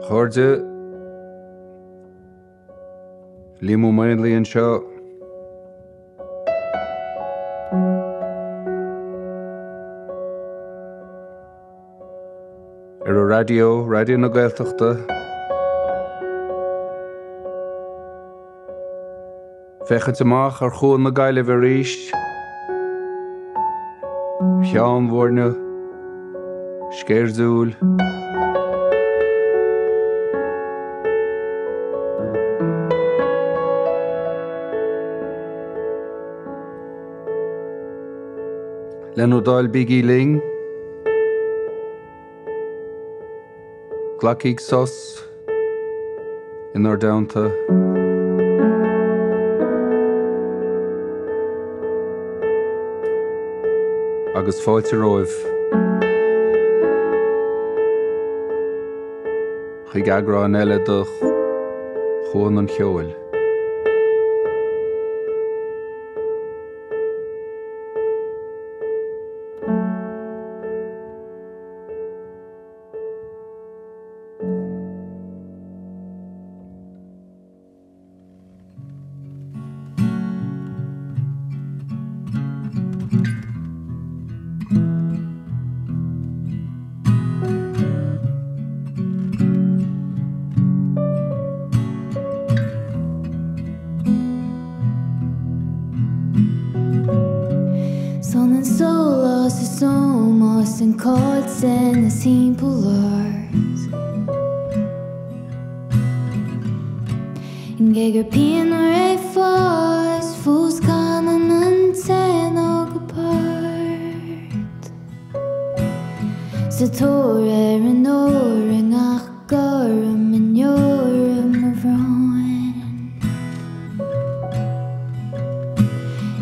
A chairde, Liam Ó Maonlaí anseo. Ar an raidió, Raidió na Gaeltachta. Féachaint amach ar Chuan na Gaillimhe arís, ar Cheann Mhúirne, sceirdiúil. Le bhur dtoil bígí linn. Glacaigí sos inár dteannta. Agus fáilte romhaibh chuig eagrán eile de Chuan an Cheoil. Son an sólás is ómós an cáil sin is thimpeall ort. Gé gur pian ar é fás fós canann an t-éan óg a port. Sa tóir ar an ór i ngach gorm i ndeora mo bhróin.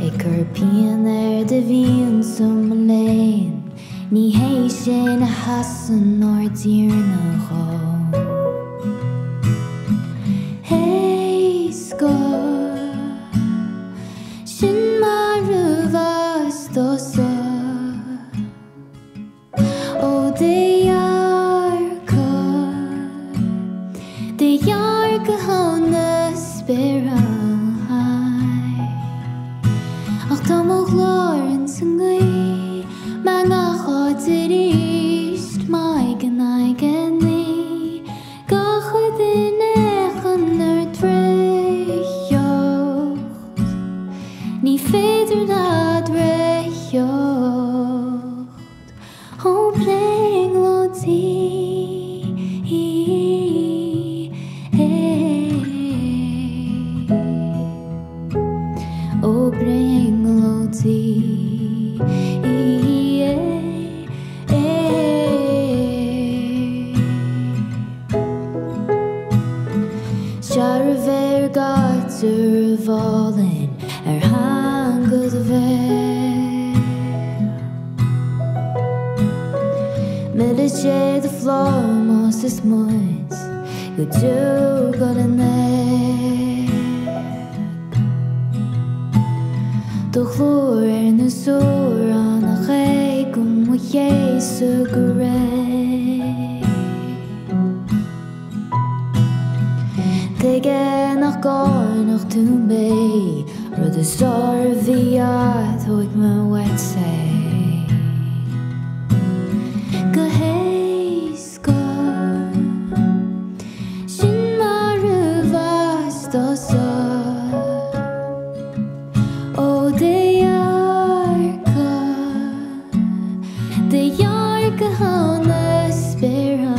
Ag cur pian ar do mhian 's mo léan, ní hé sin a sheasann ár dTiarna dhó. Héasca, sin mar a bheas tusa. Ó do dhearcadh, do dhearcadh ó na spéire. Ach tá mo ghlór ins an ngaoth, mé i ngach áit arís, m'aghaidh in aghaidh an aoí, gach duine chun ár dtréitheacht. Ní féidir leat réitheacht ó brionglóidí. Ó brionglóidí. Searbh ar gcaitir mhálainn ar theanga do bhéil. Milleadh sé do phlámás is muid go deo dul in éag. Do ghlór ar nós amhrán ach é go mo chéasadh go réidh. Tuige nach gcáinfeadh tú mé, rud is fearr a bhí agat, thóig mé uait é. Go héasca, sin mar a bheas tusa. Ó do dhearcadh, do dhearcadh ó na spéire.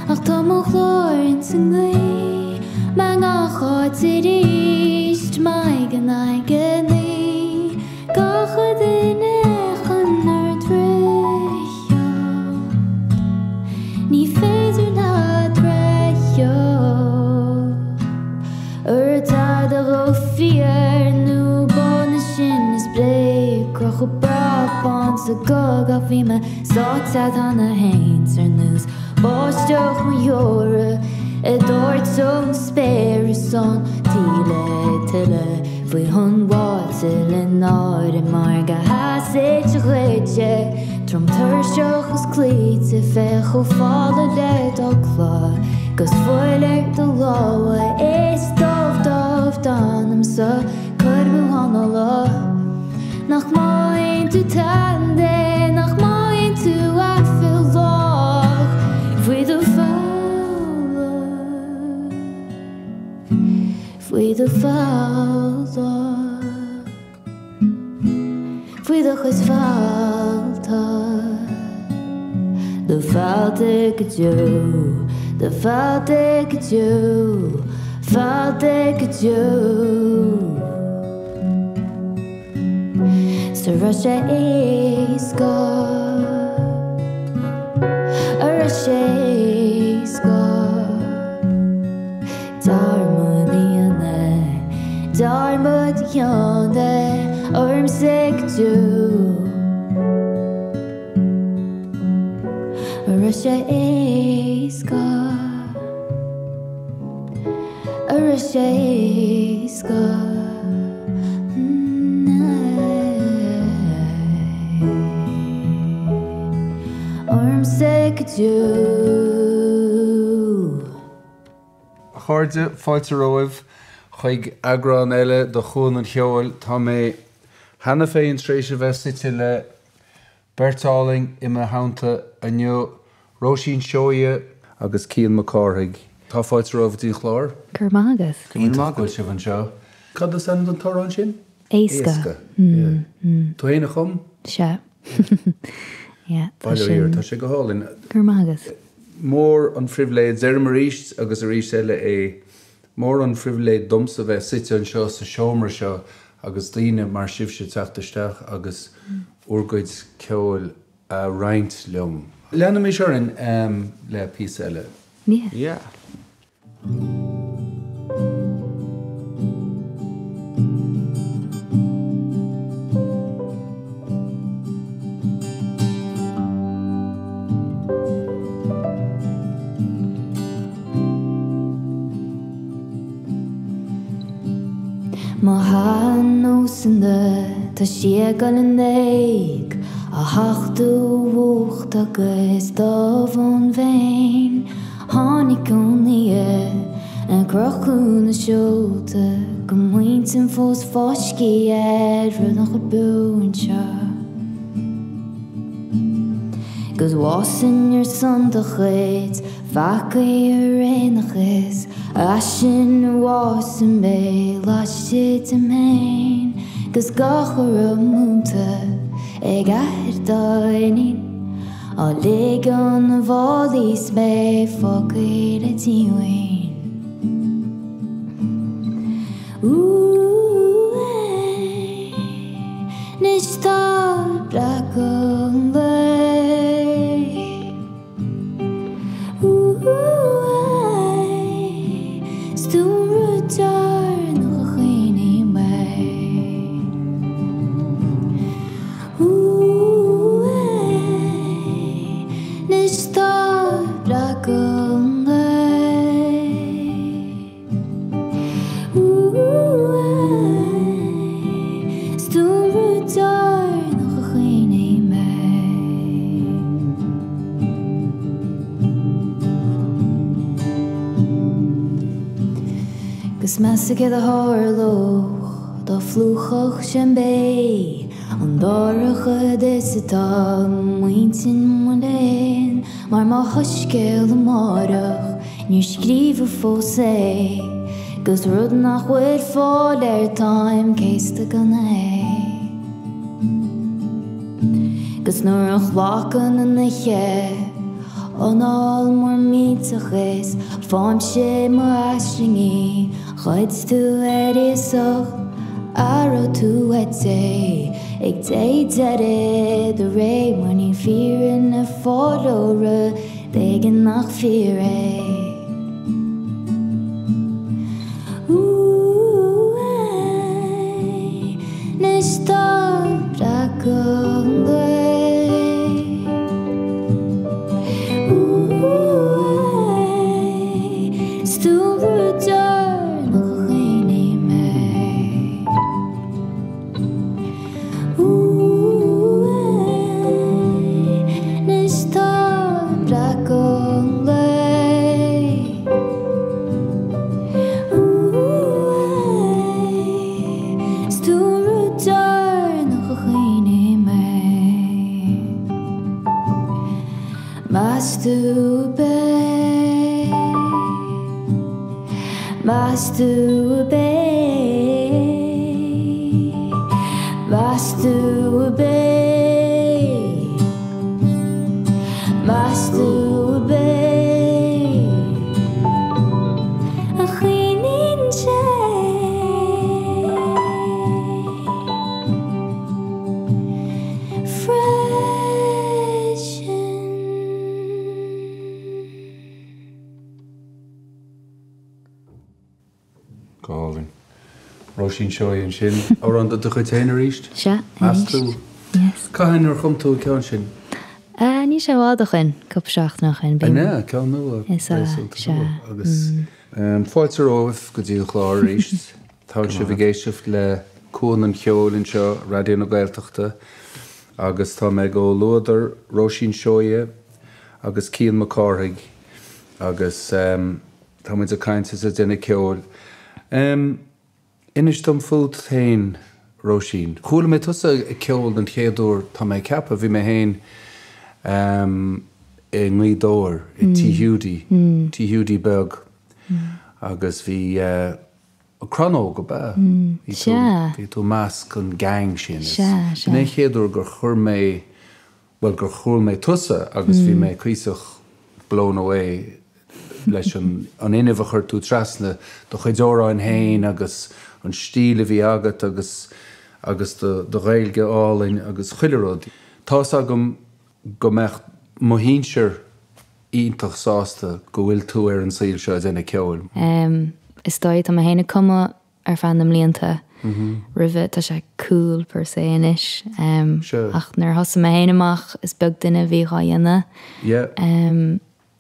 Ach tá mo ghlór ins an ngaoth, mé i ngach áit arís, m'aghaidh in aghaidh an aoí, gach duine chun ár dtréitheacht. Ní féidir leat réitheacht Ar tada dhó fíor nó bána sin is bréag Crochadh breá bán sa gcogadh bhí mé sáite cheana fhéin 's ar nós báisteach mo dheora ag doirteadh ón spéir is an taoille ag tuile faoi thonn bháite le náire mar go heas duit a ghoid sé. Trom tuirseach is cloíte féach chomh fada le do chlár 'Gus fuil ar do lámha is dubh dubh d'anamsa Cur amú anála Nach mothaíonn tú tanaí Nach mothaíonn tú aiféalach Faoi do mhala Faoi do mhala Faoi do chuid feallta Do feallta go deo Do feallta go deo Feallta go deo 'S an raibh sé éasca An raibh sé éasca Dearmad a dhéanamh, dearmad a dhéanamh ormsa go deo. An raibh sé éasca, an raibh sé éasca. Ormsa go deo. A chairde, fáilte romhaibh chuig eagrán eile de Chuan an Cheoil. Tá mé cheana féin tar éis a bheith suite le beirt álainn i mo theannta inniu, Róisín Seoighe agus Cian Mac Cárthaigh. Tá fáilte romhaibh go dtí an chlár. Go raibh maith agat. Go iontach go bhfuil sibh anseo. Cad is ainm don t-amhrán sin? Éasca. Éasca, yeah. Tú féin a chum? Sea. Yeah, tá Bail ó sin. Dhia ort, tá sé go hálainn. Go raibh maith agat. Mór an phribhléid, deirim arís agus arís eile é, mór an phribhléid domsa bheith suite anseo sa seomra seo agus daoine mar sibhse teacht isteach agus bhur gcuid ceoil a roinnt liom. Leanaimis orainn le píosa eile. Yeah. Yeah. Mo shean-nósanna, tá siad ag dul in éag, á thachtadh ó fhuacht agus dubh ón bhféin. Tháinig ón oíche ag crochadh na seolta go m'intinn fós fáiscthe ar rud nach bhfuil beo anseo. 'Gus bhásainn ar son do chuid pheacaí ar aon nós As sin a bhásaigh mé laistigh díom féin 'Gus gach a raibh múinte ag athair dá iníon. Á ligean i bhfáilí 's mé fágtha le díomhaoin. Anois tá breacadh an lae. 'S tú an rud deireanach a chuimhnigh mé. Anois tá breacadh an lae. 'S tú an rud deireanach a chuimhnigh mé. 'Gus meas tú céard a tharlódh dá phlúchfadh sé an béith An dara chuid is atá m'intinn mo léan Mar mo shoiscéal amárach níor scríobhadh fós é 'Gus rud nach bhfuil fáil air táim céasta gan é 'Gus nuair a ghlacann an oíche anáil mór millteach is faighimse m'aislingí Ghoid tú ar iasacht a raibh tú uait é ag dé deireadh do ré mar níl fírinne ar fáil ó rud éigin nach fíor é. Anois tá breacadh an lae. 'S tú an rud deireanach a chuimhnigh mé. Meas tú ab é? Meas tú ab é? Meas tú ab é? A chaoinín sé? Freisin. Go hálainn. Róisín Seoighe ansin. Amhrán de do chuid féin arís? Sea, Meas tú? Yes. Cathain ar chum tú an ceann sin? Níl sé i bhfad ó shin, cúpla seachtain ó shin. An ea? Ceann nua? Is ea, sea. Agus fáilte romhaibh go dtí an chlár arís. Tá sibh ag éisteacht le Cuan an Cheoil anseo, Raidió na Gaeltachta, agus tá mé i gcomhluadar Róisín Seoighe agus Cian Mac Cárthaigh agus tá muid ag caint is ag déanamh ceoil. Inis dom fút féin, Róisín. Chuala mé tusa ag ceol den chéad uair, tá mé ag ceapadh, bhí mé féin i nGaoth Dobhair, i Tí Hiúdaí, Tí Hiúdaí beag, agus bhí Crannóg, ab ea? Bhí tú, bhí tú i measc an gang sin. Sea, sea. B'in é an chéad uair gur chuir mé, bhuel, gur chuala mé tusa agus bhí mé cuíosach blown away leis an an fhuinneamh a chuir tú trasna do chuid amhráin féin agus an stíl a bhí agat agus agus do do Ghaeilge álainn agus chuile rud. Tá's agam go mbeadh mo shinsir iontach sásta go bhfuil tú ar an saol seo ag déanamh ceoil. Is dóigh, tá mé féin ag cumadh ar feadh na mblianta roimhe, tá sé cool per se anois, ach nuair a thosaigh mé féin amach is beag duine a bhí dhá dhéanamh.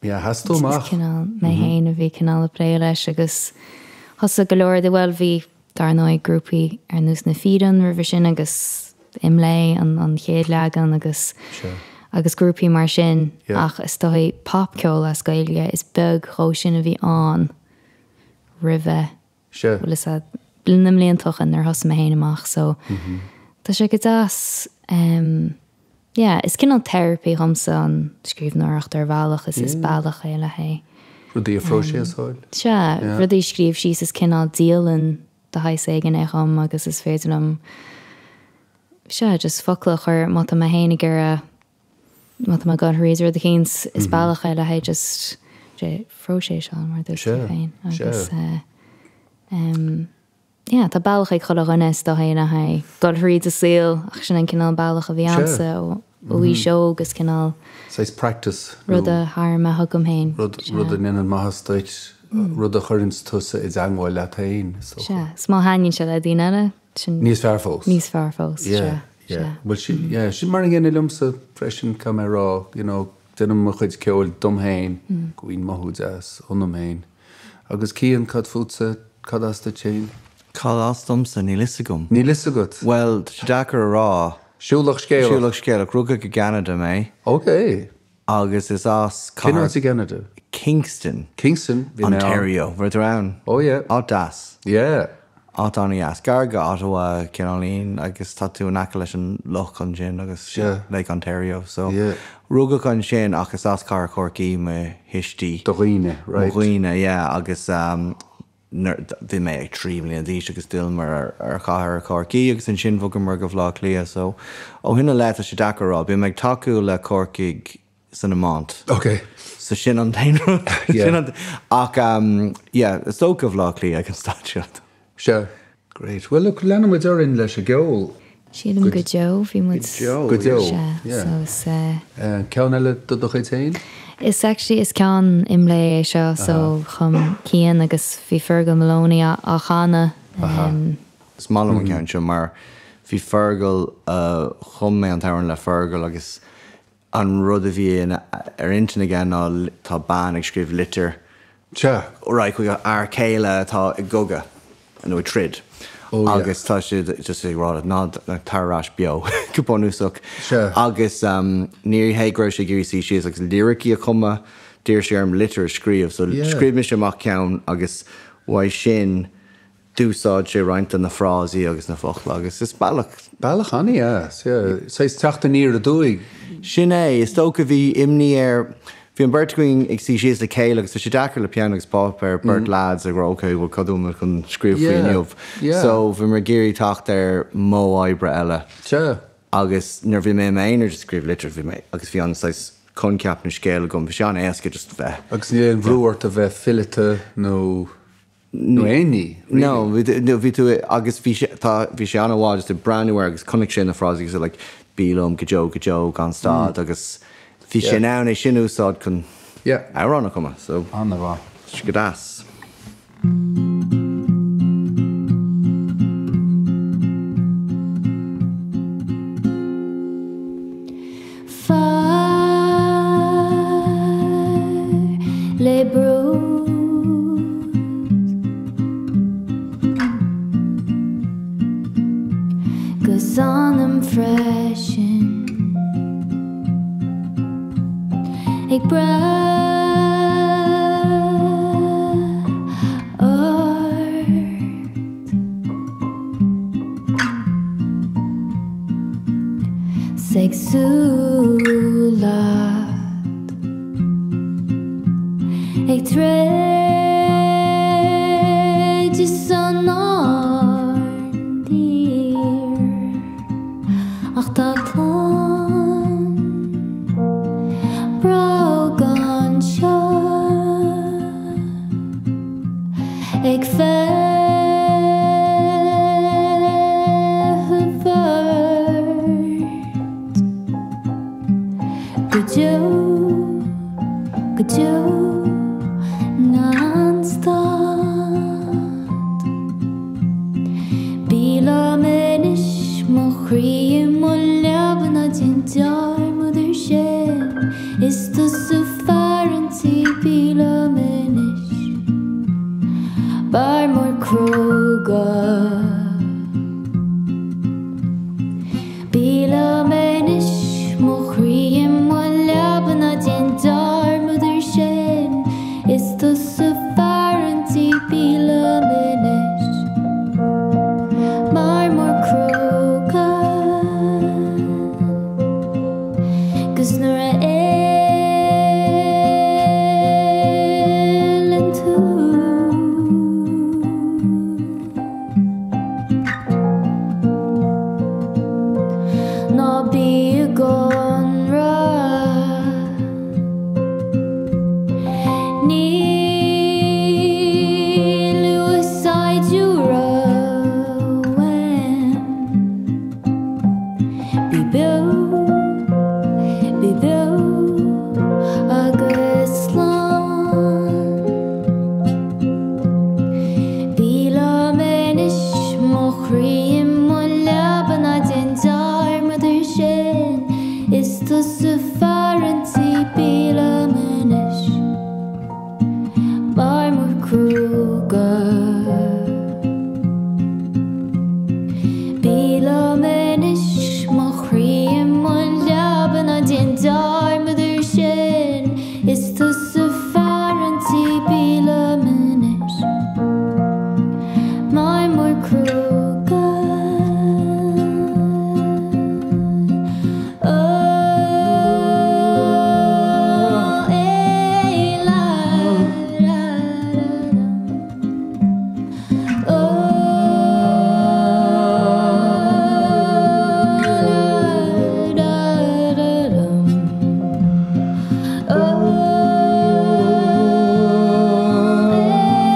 Yeah, sheas tú amach. Is cineál mé féin a bhí cineál ag plé leis agus thosaigh go leor de, bhuel bhí dar ndóigh grúpaí ar nós Na Fíréin roimhe sin agus Imlé an chéad leagan agus agus grúpaí mar sin ach is dóigh popcheol as Gaeilge is beag dhó sin a bhí ann roimhe bhfuil fhios a'd, na mblianta ó shin nuair a thosaigh mé féin amach so tá sé go deas yeah is cineál therapy dhomsa an scríbhneoireacht ar bhealach is is bealach é le haghaidh Rudaí a phróiseasáil. Sea, rudaí a scríobh síos is cineál dialann de shaghas éigin é dhom agus is féidir liom sea just focla a chur má tá mé féin ag iarraidh má tá mé ag dul thríd rud eicínt is bealach é le haghaidh just phróiseáil mar dúirt tú féin agus em yeah tá bealach ag chuile dhuine is dóigh le haghaidh dul thríd a saol ach sin an cineál bealach a bhí a'msa ó aois óg is cineál Saghas practice rud a thair mé chugam féin. Rud rud a ndéanann maitheas duit, rud a chuireanns tusa i dteangmháil leat féin is dócha. Sea, is má thaitníonn sé le daoine eile, sin. Níos fearr fós. Níos fearr fós, sea, sea. Bhuel sin, yeah, sin mar an gcéanna liomsa freisin, caithfidh mé a rá, you know, déanaim mo chuid ceoil dom féin, go bhfaighinn mothú deas ionam féin. Agus Cian, cad fútsa, cad as duit féin? Cad as domsa? Níl fhios agam. Níl fhios agat? Bhuel, tá sé deacair a rá. Siúlach scéalach. Siúlach scéalach. Rugadh i gCeanada mé. Ok. Agus is as cathair. Cén áit i gCeanada? Kingston. Kingston, bhí mé ann. Ontario. Raibh tú ann? Oh yeah. Áit deas. Yeah. Áit an-dheas. Gar go Ottawa, cineáilín, agus tá tú in aice leis an loch ansin agus Lake Ontario. So, rugadh ansin ach is as cathair Chorcaí mo thuistí. Do dhaoine, right. Mo dhaoine, yeah, agus nuair, bhí mé ag 3 mbliana d'aois agus d'fhilleamar ar chathair Chorcaí agus ansin bhogamar go Bhaile Átha Cliath. So, ó shin i leith tá sé deacair a rá. Bím ag tacú le Corcaigh san iomáint. Ok. So sin an t-aon rud. Yeah. Sin an, ach um, yeah, is dócha Bhaile Átha Cliath ag an staid seo. Sea. Great. Well look, leanfaidh muid orainn leis an gceol. Sílim go deo, bhí muid. Go deo. Go deo. Sea, yeah. so is eh. Ceann eile de do chuid féin? Is actually is ceann Imlé é seo, so chum Cian agus bhí Fergal Moloney á á chanadh. Aha. Is maith liom an ceann seo mar bhí Fergal, chum mé an t-amhrán le Fergal agus An rud a bhí ar intinn aige ná tá bean ag scríobh litir Sea. right chuig a fhear céile atá i gcogadh nó ag troid Oh yeah. agus tá siad just ag rá ná tar ar ais beo go bunúsach. Sea. Agus ní hé go raibh sé ag iarraidh suí síos agus liricí a chumadh, d'iarr sé orm litir a scríobh so Yeah. scríobh mise amach ceann agus uaidh sin D'úsáid sé roinnt de na frásaí agus na focla agus is bealach. Bealach an-dheas, yeah. Saghas teacht aniar aduaidh. Sin é. Is dócha bhí imní air. Bhí an beirt againn ag suí síos le chéile agus tá sé deacair le peann agus páipéar, beirt lads ag rá ok bhuel cad a bhfuil muid chun scríobh faoi inniu. So bhí muid ag iarraidh teacht ar modh oibre eile. Agus nuair a bhí mé i m'aonar just ag scríobh litreacha bhí mé agus bhí an saghas coincheap nó scéal agam bhí sé an-éasca just bheith. Agus níl aon bhrú ort a bheith fileata nó nó aon ní, really. No, bhí bhí tú agus bhí sé tá bhí sé an-mhaith just ag breathnú air agus chonaic sé na frásaí agus like bí liom go deo go deo gan stad agus bhí sé in ann é sin a úsáid chun amhrán a chumadh so An-mhaith. go deas. Fear le bród. 'Gus anam freisin ag brath ort. 'S ag súil leat ag troid ar son ár dtír ach tá tonn breá anseo. Ag feitheamh ort go deo, go deo gan stad. Bí liom anois, mo chroí i mo leaba ná déan dearmad ar sin. Is tusa fear an tí, bí liom anois. Fear mór cróga. Bí liom anois, mo chroí i mo leaba ná déan dearmad ar sin. Is tusa fear an tí, bí liom anois. Fear mór cróga. 'Gus nuair a fhilleann tú. Ná bí i gconradh. Níl luath saighdiúra uaim. Bí beo, bí beo agus slán. Bí liom anois, mo chroí i mo leaba ná déan dearmad ar sin. Is tusa fear an tí, bí liom anois, fear mór cróga. Bí liom anois, mo chroí i mo leaba ná déan dearmad ar sin. Is tusa fear an tí, bí liom anois, fear mór cróga. Ó, é la ra ra ra. Ó, la ra ra rum. Ó,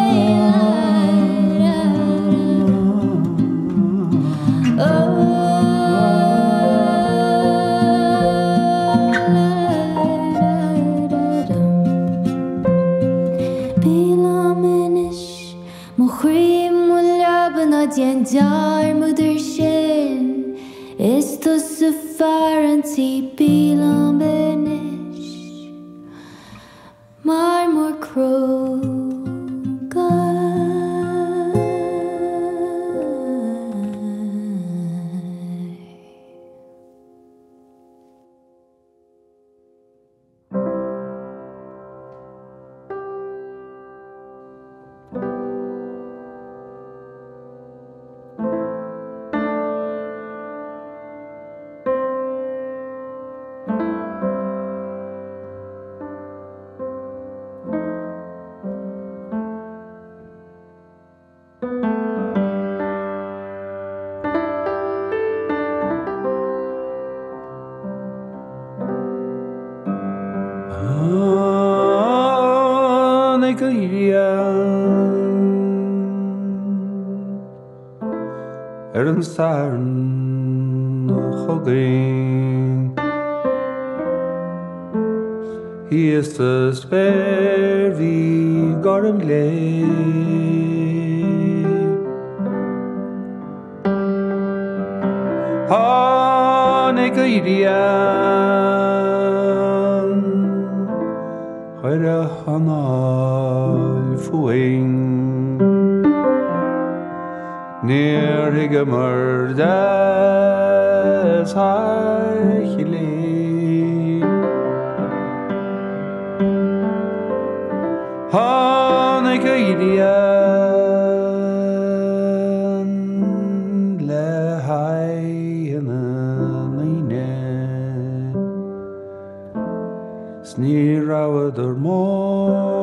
é la ra ra rum. Ó, la ra ra rum. Bí liom anois, mo chroí i mo leaba ná déan dearmad ar sin. Is tusa fear an tí, bí liom anois, fear mór cróga. Tháinig an ghrian ar an Satharn chugainn. Thíos sa spéir bhí gorm glé. Tháinig an ghrian, chuir a hanáil fúinn. Níor thuigeamar dá chéile. Tháinig an ghrian le haghaidheanna na ndaoine 's ní rabhadar mór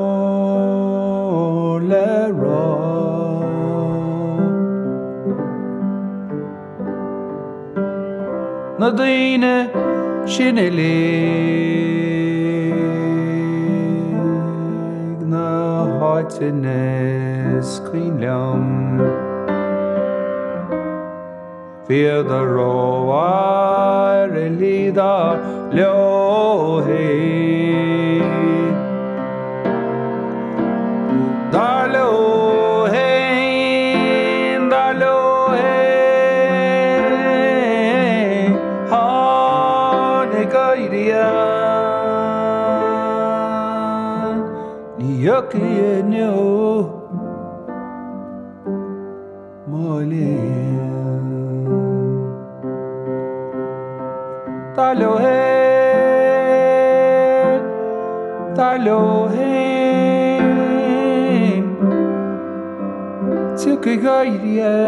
le rá. Na daoine sin uilig, na háiteanna is cuimhin liom, bhíodar ró-fhearúil dar leo fhéin. Dar leo fhéin, dar leo fhéin, tháinig an ghrian, ní thiocfaidh inniu mo léan. Dar leo fhéin, dar leo fhéin, tiocfaidh an ghrian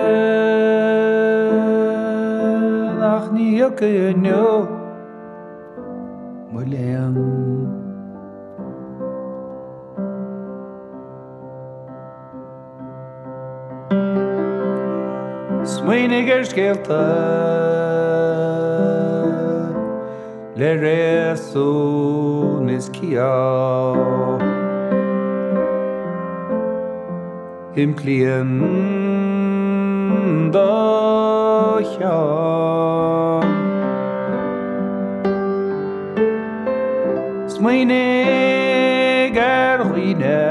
ach ní thiocfaidh inniu mo léan. Smaoinigh ar scéalta le réasún is ciall. Shimplíonn do cheann. Smaoinigh ar dhaoine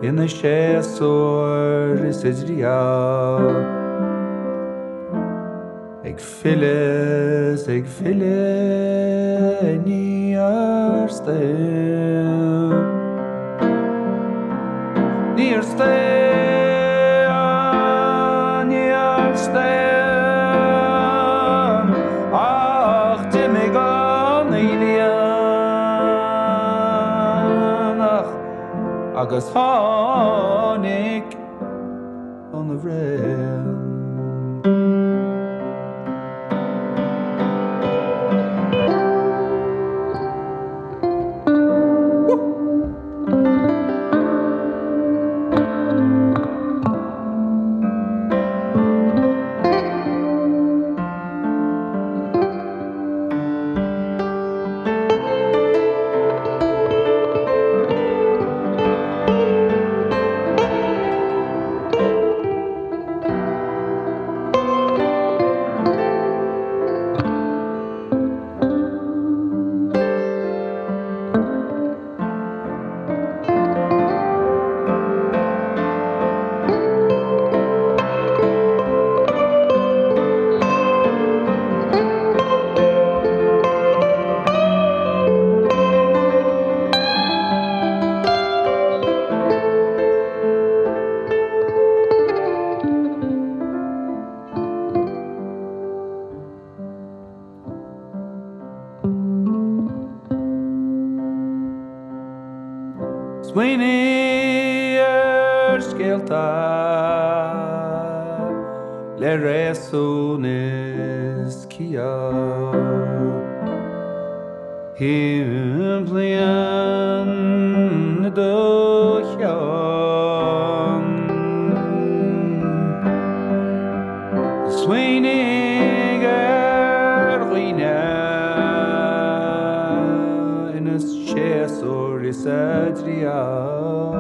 ina séasúr is a dtriall ag filleadh 's ag filleadh níor staon. Níor staon, níor staon ach d'imigh an ghrian ach agus tháinig an bhraon. Smaoinigh ar scéalta le réasún is ciall. Shimplíonn do cheann. Smaoinigh ar dhaoine ina séasúr is a dtriall.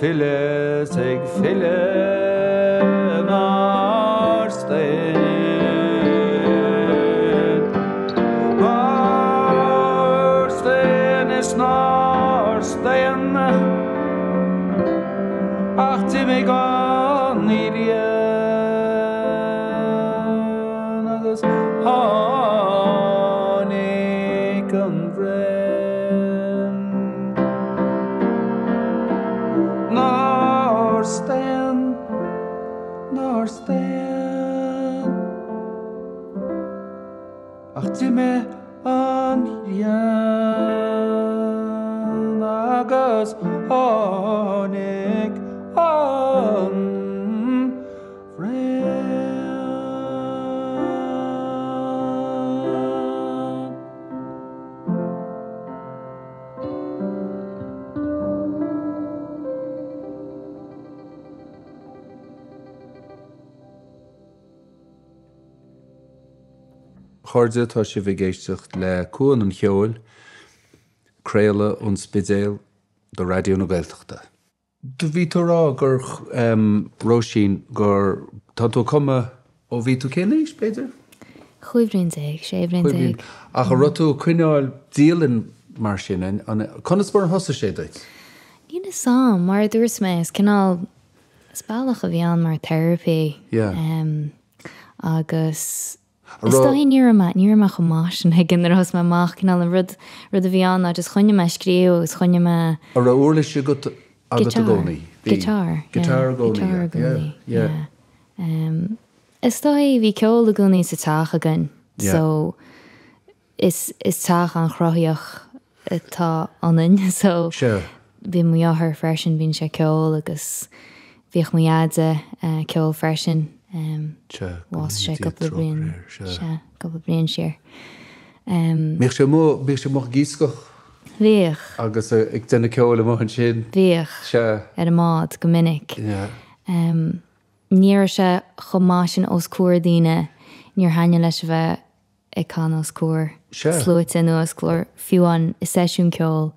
Filleadh 's ag filleadh nár staon. Nár staon is nár staon ach d'imigh an ghrian agus tháinig an bhraon. Nár staon, nár staon ach d'imigh an ghrian agus tháinig an bhraon. A chairde, tá sibh ag éisteacht le Cuan an Cheoil, craoladh ón Spidéal do Raidió na Gaeltachta. Do bhí tú a rá gur, Róisín, gur, tá tú ag cumadh ó bhí tú cén aois, b'fhéidir? 15 bhliain, 16 bhliain. Ach an raibh tú ag coinneáil dialann mar sin, an, conas mar a thosaigh sé duit? Níl 'fhios a'm, mar a dúirt mé, is cineál, is bealach a bhí ann mar therapy. Yeah. Agus Is dóigh ní raibh mé, ní raibh mé chomh maith sin aige nuair a thosaigh mé amach, cineál an rud, rud a bhí ann ná just choinnigh mé ag scríobh agus choinnigh mé. An raibh uirlis agat, agat i gcónaí? Bhí. Guitar, yeah. Guitar i gcónaí, Guitar i gcónaí, yeah. yeah. Is dóigh bhí ceol i gcónaí sa teach againn, so Is is teach an-chruthaitheach atá ionainn so bhí mo dheartháir freisin, bíonn sé ag ceol agus bhíodh mo dheaide ag ceol freisin. Bhásaigh sé cúpla bliain, sea, cúpla bliain siar. Bhíodh sé amuigh, bhíodh sé amuigh ag iascach? Bhíodh. Agus ag déanamh ceoil amuigh ansin? Bhíodh. Sea. Ar an mbád go minic. Ní raibh sé chomh maith sin os comhair daoine, níor thaitnigh leis a bheith ag canadh os comhair sluaite nó os comhair fiú amháin i seisiún ceoil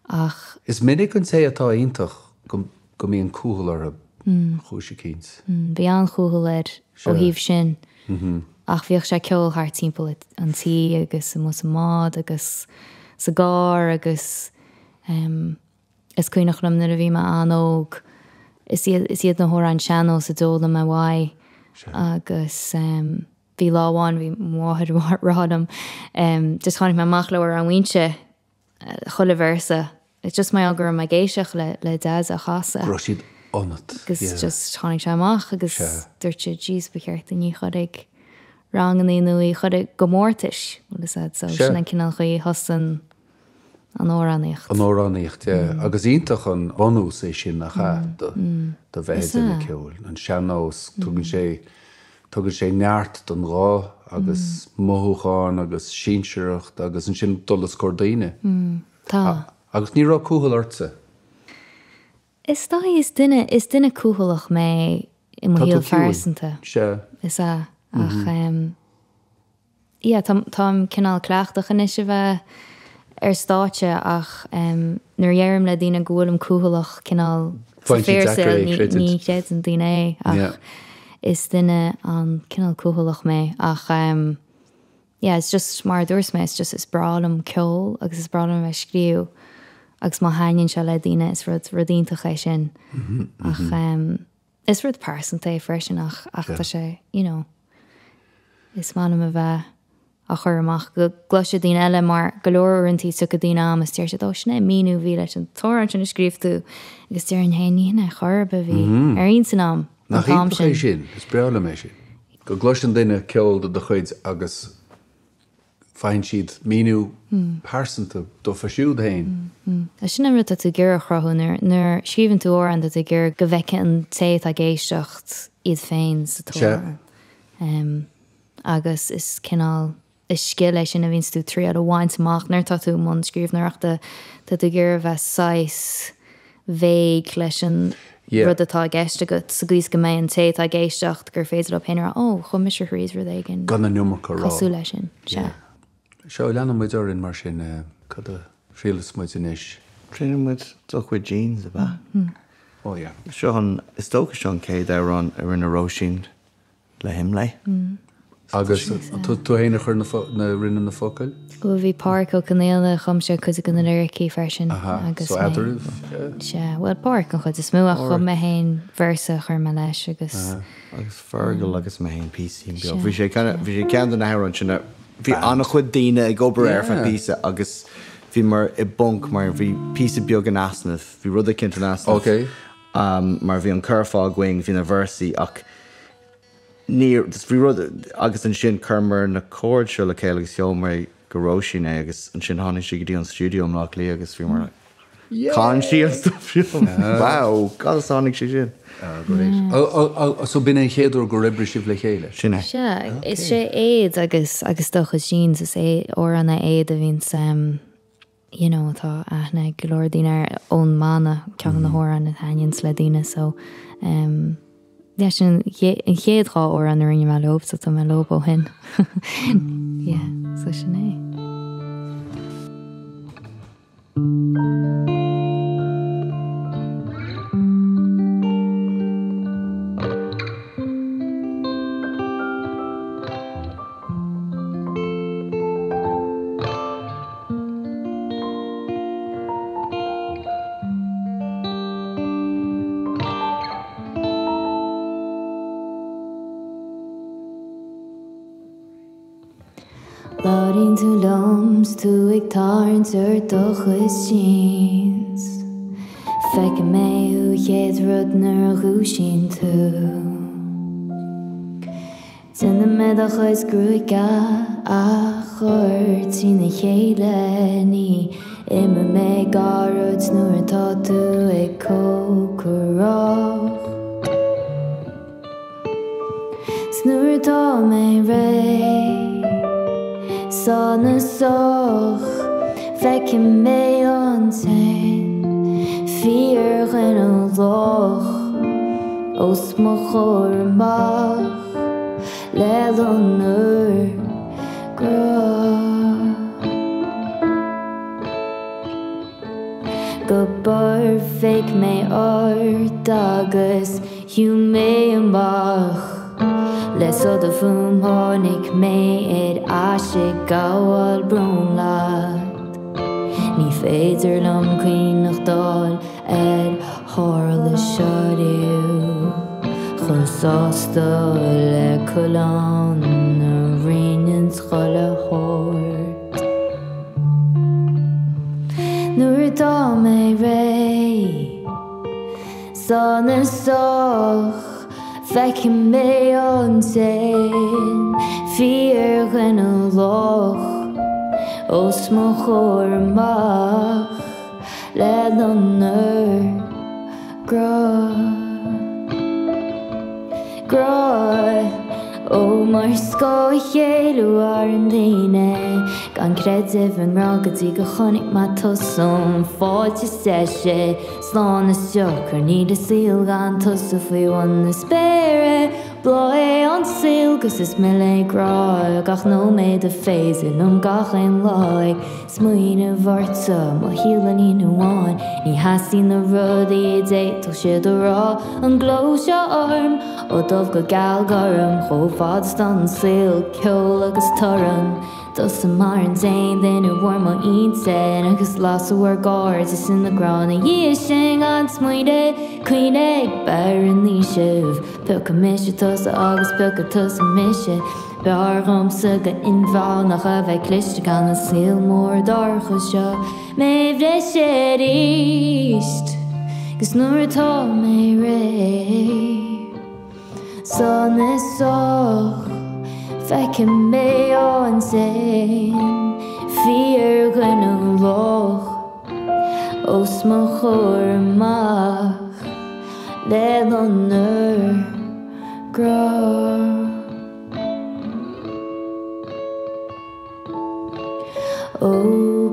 ach. Is minic an té atá iontach go mbíonn cúthail orthu ar chúis eicínt. Bhí an-chúthail air ó thaobh sin ach bhíodh sé ag ceol thart timpeall an tí agus amuigh sa mbád agus sa gcarr agus is cuimhneach liom nuair a bhí mé an-óg is iad is iad na hamhráin sean-nós a d'fhoghlaim mé uaidh agus Bhí lá amháin, bhí mo mháthair ag rá liom, just tháinig mé amach le Amhrán Mhaínse, chuile véarsa, it's just mar gheall go raibh mé ag éisteacht le le Deaide á chasadh. Go raibh siad ionat, yeah. Agus just tháinig sé amach agus dúirt sé, jeez, ba cheart dúinn í a chur ag rangannaí nó í a chur i gcomórtais, bhfuil fhios a'd, so sin an cineál chaoi a thosaigh an an amhránaíocht. An amhránaíocht, yeah. Agus iontach an bunús é sin nach ea, do do bheith ag déanamh ceoil. An sean-nós, tugann sé, tugann sé neart don ghuth agus mothúchán agus sinsearacht agus ansin dul os comhair daoine. Tá. Agus ní raibh cúthail ortsa? Is dóigh, is duine, is duine cúthaileach mé i mo Tá tú shaol ciúin. phearsanta. Sea. Is ea, ach. Yeah, tá, táim cineál cleachtach anois a bheith ar stáitse ach nuair a dheirim le daoine go bhfuilim cúthaileach cineál sa Faigheann siad deacair fíorshaol é a ní, chreidiúint. ní chreideann daoine é ach Yeah. is duine an cineál cúthaileach mé ach yeah, it's just mar a dúirt mé, it's just is breá liom ceol agus is breá liom a bheith ag scríobh agus má thaitníonn sé le daoine is rud, rud iontach é sin ach Is rud pearsanta é freisin ach ach tá sé, you know, is maith liom a bheith á chur amach go gcloisfidh daoine eile mar go leor uaireantaí tiocfaidh daoine chugam is deir siad, oh sin é an míniú a bhí leis an t-amhrán sin a scríobh tú agus déarfainn féin ní hin é chor ar bith a bhí ar intinn a'm an Nach t-am iontach é sin. sin, is breá liom é sin. Go gcloiseann duine ceol de do chuid agus faigheann siad míniú pearsanta dófa siúd féin. Sin an rud atá tú ag iarraidh a chruthú. Nuair a scríobhann tú amhrán, tá tú ag iarraidh go bhfeicfidh an té atá ag éisteacht iad féin sa t-amhrán. Agus is cineál, is scil é sin a bhíonns tú ag triail a bhaint amach nuair atá tú i mbun scríbhneoireachta. Tá tú ag iarraidh a bheith saghas vague leis an rud atá i gceist agat sa gcaoi is go mbeidh an té atá ag éisteacht gur féidir leo féin a rá 'Ó, chuaigh mise thríd rud éigin Gan an iomarca a rá. cosúil leis sin'. Sea. Seo, leanann muid orainn mar sin. Cad a thriailfeas muid anois? Triailfidh muid Do Chuid Jeans, ab ea? Oh yeah. Seo an, is dócha seo an chéad amhrán a rinne Róisín le hImlé. Agus tú féin a chuir na, rinne na focail? Bhuel bhí Pádhraic Ó Conaola, chum sé cuid de na liricí freisin Aha, agus so mé, eadraibh? Sea, bhuel Pádhraic an chuid is mó ach chum mé féin véarsa a chuir mé leis agus. Agus Fergal agus mé féin píosaín beag. Bhí sé kind of, bhí sé ceann de na hamhráin sin a, bhí an-chuid daoine ag obair air feadh píosa agus bhíomar i bponc mar bhí píosa beag in easnamh, bhí rud eicínt in easnamh. Ok. Mar bhí an curfá againn, bhí na véarsaí ach ní, bhí rud, agus ansin chuireamar na chords seo le chéile agus sheol mé go Róisín é agus ansin tháinig sí go dtí an stiúideo i mBleá Cliath agus bhíomar like, Chan sí an stuff seo. Wow, cad as a tháinig sé sin? Ah, great. So b'in é an chéad uair gur oibrigh sibh le chéile? Sin é. Sea, is é Éad agus agus Do Chuid Jeans, is é amhrán é Éad a bhíonns you know atá aithne ag go leor daoine air ón mbanna, ceann de na hamhráin a thaitníonns le daoine so um yeah sin an chéad dhá amhrán a rinne mé leo so tá mé leo ó shin. Yeah, so sin é. Labhraíonn tú liom 's tú ag tarraingt ort do chuid jeans. Feicim mé thú chéad rud nuair a dhúisíonn tú. Déanfaidh mé do chuid gruaige a chur trína chéile Ní imeoidh mé gar duit nuair atá tú ag cócaireacht 'S nuair atá mé réidh sona sách Feicfidh mé an t-aon fíordhuine lách Os mo chomhair amach le lon úr grá. Go bporrfaidh mé ort agus shiúil mé amach le sodar fúm tháinig mé ar ais ag gabháil bróin leat. Ní féidir liom cuimhneachtáil ar tharla seo riamh chomh sásta le coileán a roinneann chuile shórt. Nuair atá mé réidh sona sách feicfidh mé an t-aon fíordhuine lách os mo chomhair amach. Le lon úr grá. Grá, Ó mar scáth a chéile mhaireann daoine gan creideamh i ngrá go dtí go chonaic mé tusa an fáilte is deise slán is deocair níl an saol gan tusa faoi bhun na spéire bláth é an saol 'gus is mil é grá gach nóiméad is féidir liom gach aon lá ag Smaoineamh ortsa, mo shaol in aon amháin Ní theastaíonn na rudaí a d'fhéadfadh siad a rá An gleo seo orm, ó dubh go geal gorm Chomh fada is tá an saol, ceol agus torann Tusa mar an t-aon duine a bhfuair m'intinn Agus lasadh ár gcairdeas ina grá ina dhiaidh sin Gan smaoineamh, cuimhnigh, beir an fhaoiseamh Piocfaidh mise tusa agus piocfaidh tusa mise B'fhearr dhomsa go inmheánach a bheith cliste gan an saol mór dorcha seo mé a bhriseadh aríst 'Gus nuair atá mé réidh sona sách feicfidh mé an t-aon fíordhuine lách os mo chomhair amach le lon úr grá. Ó,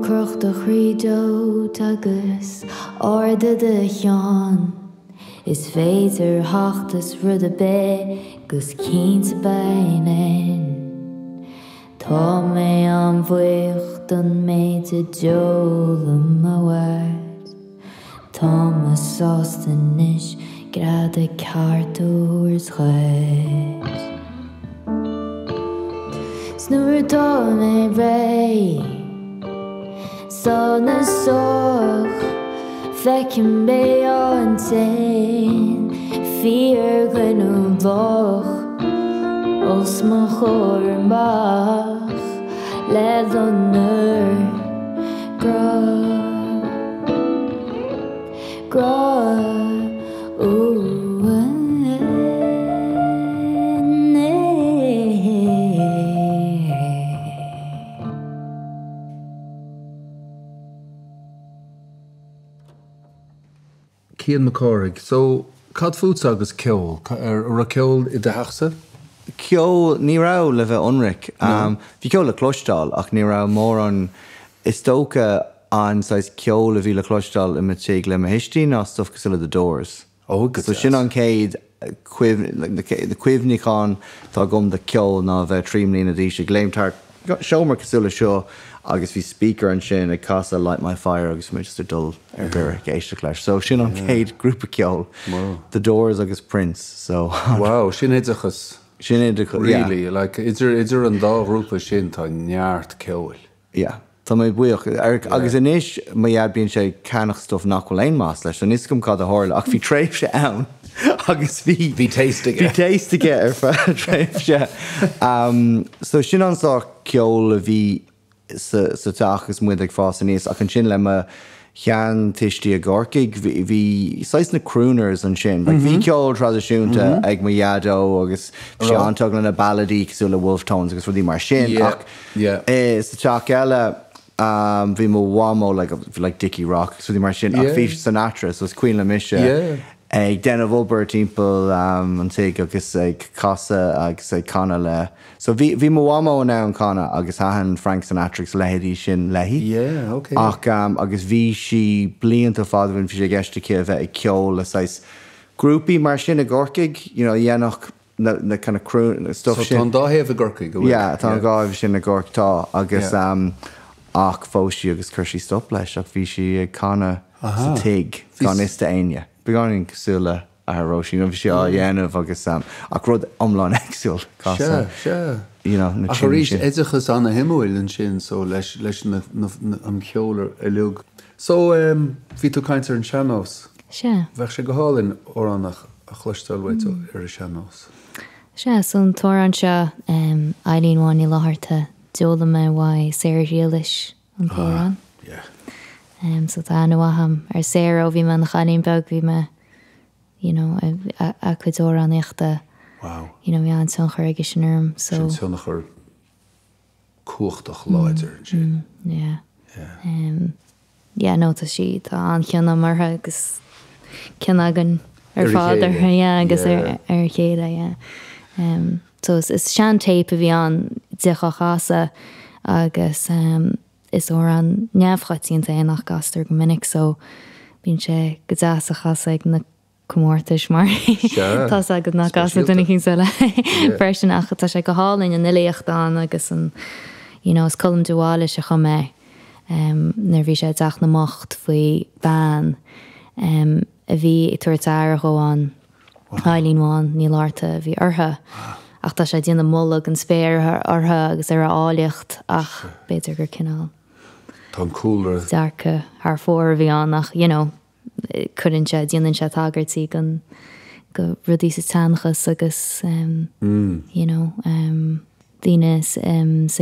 croch do chroí díot agus ardaigh do cheann. Is féidir theacht as rud ar bith 'gus cinnte beidh linn. Tá Tá mé an-bhuíoch don méid a d'fhoghlaim mo dhaid. Tá mé sásta anois greadadh ceart a thabhairt dhuit. 'S nuair atá mé réidh sona sóch feicfidh mé an t-éan fíorghaineamhlach os mo chomhair amach le loinnir grá grá Cian Mac Cárthaigh, So, cad fútsa agus ceol? An raibh ceol i do theachsa? Ceol, ní raibh, le bheith ionraic. Bhí ceol le cloisteáil ach ní raibh mórán, is dócha an saghas ceol a bhí le cloisteáil i mo tigh le mo thuistí ná stuff cosúil le The Doors. Ó, go So sin deas. an chéad cuimhne, like na cuimhneacháin atá agam de cheol ná a bheith 3 mbliana d'aois ag léimt thart seomra cosúil le seo agus bhí speaker ansin ag casadh Light My Fire agus bhí mé just ag dul ar mire ag éisteacht leis. So sin an chéad grúpa ceoil, The Doors agus Prince. So Wow, sin oideachas. Sin oideachas, yeah. Really, like idir idir an dá ghrúpa sin tá neart ceoil. Yeah. Tá mé buíoch. Agus anois, mo dhaid, bíonn sé ag ceannach stuff nach bhfuil aon maitheas leis. So níl 'fhios agam cad a tharla ach bhí tréimhse ann agus bhí. Bhí taste aige. Bhí taste aige ar feadh tréimhse. So sin an sórt ceoil a bhí sa sa teach agus muid ag fás aníos ach ansin le mo sheantuistí i gCorcaigh bhí bhí saghas na crooners ansin. Like bhí ceol traidisiúnta ag mo dhaideo agus bhí sé an-tógtha le na balladaí cosúil le Wolfe Tones agus rudaí mar sin ach sa teach eile bhí mo mhamó like like Dickie Rock agus rudaí mar sin ach bhí Sinatra so is cuimhin liom mise ag déanamh obair timpeall an tigh agus ag casadh agus ag canadh le so bhí bhí mo mhamó in ann canadh agus thaitin Frank Sinatra agus a leithéidí sin léi ach agus bhí sí blianta fada ó shin bhí sé i gceist aici a bheith ag ceol le saghas grúpaí mar sin i gCorcaigh you know a dhéanfadh na na kind of croon stuff So sin. tá an dá thaobh i gCorcaigh, an bhfuil? Yeah, tá an dhá thaobh sin i gCorcaigh, tá, agus um ach phós sí agus chuir sí stop leis ach bhí sí ag canadh sa tigh gan fhios d'éinne. Beagáinín cosúil le athair Róisín, you know, bhí sí á dhéanamh agus um ach rud iomlán éagsúil, casadh, Sea, sea. you know, na Ach tiúiní arís, sin. oideachas ana-shuimiúil ansin so leis leis na na an cheol uilig. So um bhí tú ag caint ar an sean-nós. Sea. Bheadh sé go hálainn amhrán a a chloisteáil uait ar an sean-nós. Sea, so an t-amhrán seo, Eilín Bhán Ní Fhlatharta, d'fhoghlaim mé uaidh Sarah Ghriallais an t-amhrán. Ah, yeah. So tá aithne mhaith agam ar Sarah ó bhí mé ina chailín beag, bhí mé, you know, a cuid amhránaíochta, Wow. you know, bhí an-tionchar aige sin orm, so. Sin tionchar cumhachtach láidir ansin. Yeah. Yeah. Yeah no tá sí, tá an-chion agam uirthi agus cion againn ar fad uirthi yeah agus ar a chéile yeah. So is sean téip a bhí ann di á chasadh agus is amhrán neamhchoitianta é nach gcastar go minic so bíonn sé go deas a chasadh ag na comórtais mar tá's agat nach gcasfaidh duine éicint eile freisin ach tá sé go hálainn an fhilíocht ann agus an you know is Colm de Bhailís a chum é nuair a bhí sé i dTeach na mBocht faoi bean a bhí ag tabhairt aire dhó ann Eilín Bhán Ní Fhlatharta a bhí uirthi ach tá sé ag déanamh moladh don spéir uirthi agus ar a áilleacht ach b'fhéidir gur cineál Tá an cúlra. dearcadh thar fóir a bhí ann ach you know cuireann sé, déanann sé tagairtí don, go rudaí sa tseanchas agus you know daoine sa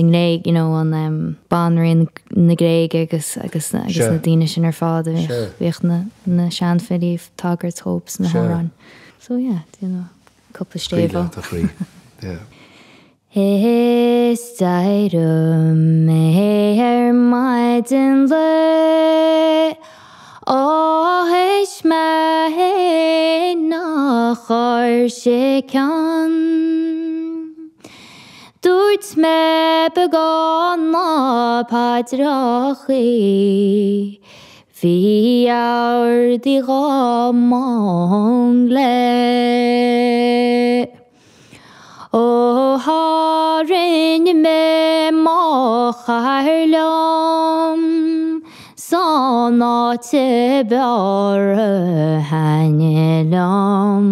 nGréig, you know an banríon na Gréige agus agus agus na daoine sin ar fad a bhíodh, bhíodh na na seanfhilí ag tagairt dhóibh sna hamhráin. So yeah, you know, cúpla stéibh ó. Croí leat a chroí. Yeah. Is d'éirigh mé ar maidin le áthas mé nach chuir sé ceann. Dúirt mé beagán na paidreachaí bhí ardaithe dhom le. Ó tharraing. Rinne mé mo chathair liom 'san áit ab fhearr a thaitnigh liom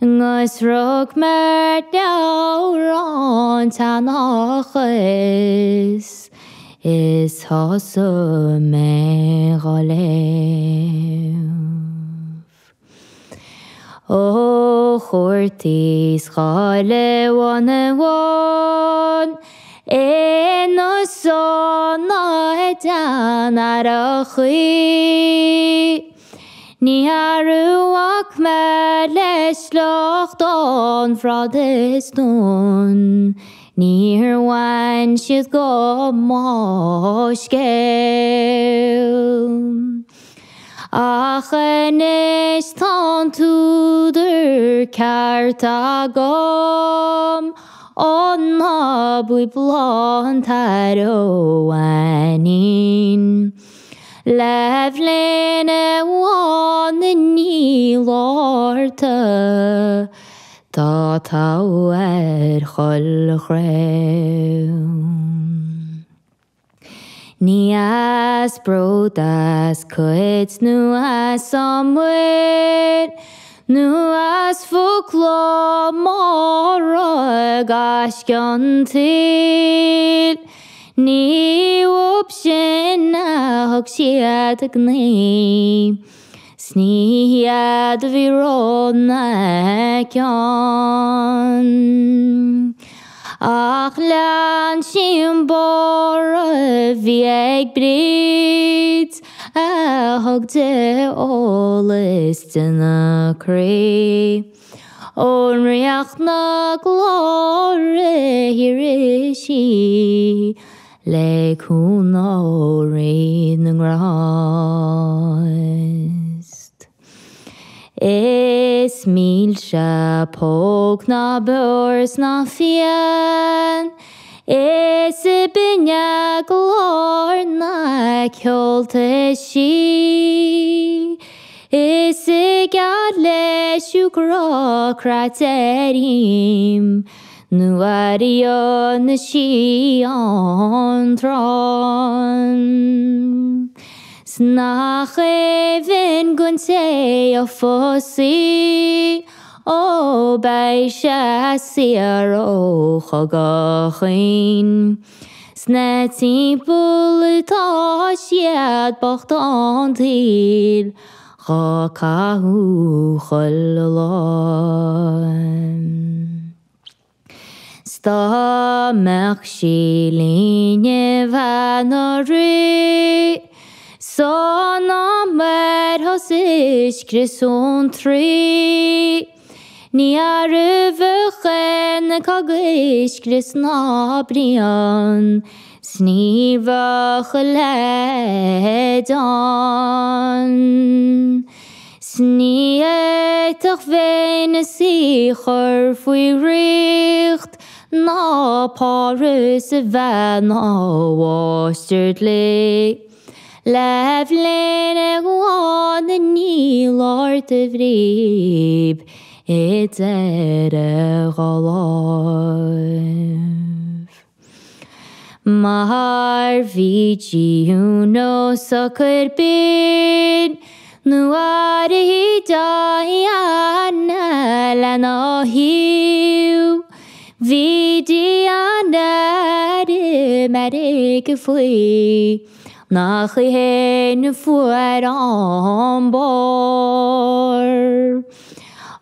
'Gus rug mé ar leabhrán tseanchais Is thosaigh mé dhá léamh. Ó chuartaíos chuile bhun amháin ina sona dean ar a chaoi. Ní raibh mé le sliocht an Phrotastúin, níor bhain siad go mo scéal. Ach anois tá an t-údar ceart agam ó ná buí bláth an tairbh bhainín le bhliain amháin na níl orthu tá togha ar chuile chraobh. Ní as bród as cuid nó as an muir nó as focla móra gaisce an tsaoil. Ní uathub sin a thug siad a gnaoi 's ní hiad a bhí rona cionn. Ach lean sí an bóthar a bhí ag Bríd a thug di eolas de na croí. Ón ríocht na glóire thiar is í le cúnamh ó Rí na nGrást. Is milse póg ná beoir 's ná fíon, Is binne glór na ceolta sí. Is geall le siúcra craite ar im Nuair a dhéanann sí an tsrón. 'S nach aoibhinn don té a phós í, Ó beidh sé saor ó chogadh chaoin. 'S 'na timpeall atá siad bocht an tsaoil dhá caitheamh chuile lá. 'S dá mbeadh sí linn a bhean an Rí San am ar thosaigh scrios ón Traí Ní arbh aon cogadh scrios ná bruíon 'S ní bheadh a leithéid ann. 'S ní fhéadfadh Véineas í chur faoi dhraíocht ná Páras a bheith 'na mháistir dlí. Le bliain amháin a níl ort a bhríb i deireadh dhá láimh. Mar bhí Juno socair binn nuair a shuigh Diana lena thaobh. Bhí Diana ar meirge faoi nach í fhéin a fuair an barr.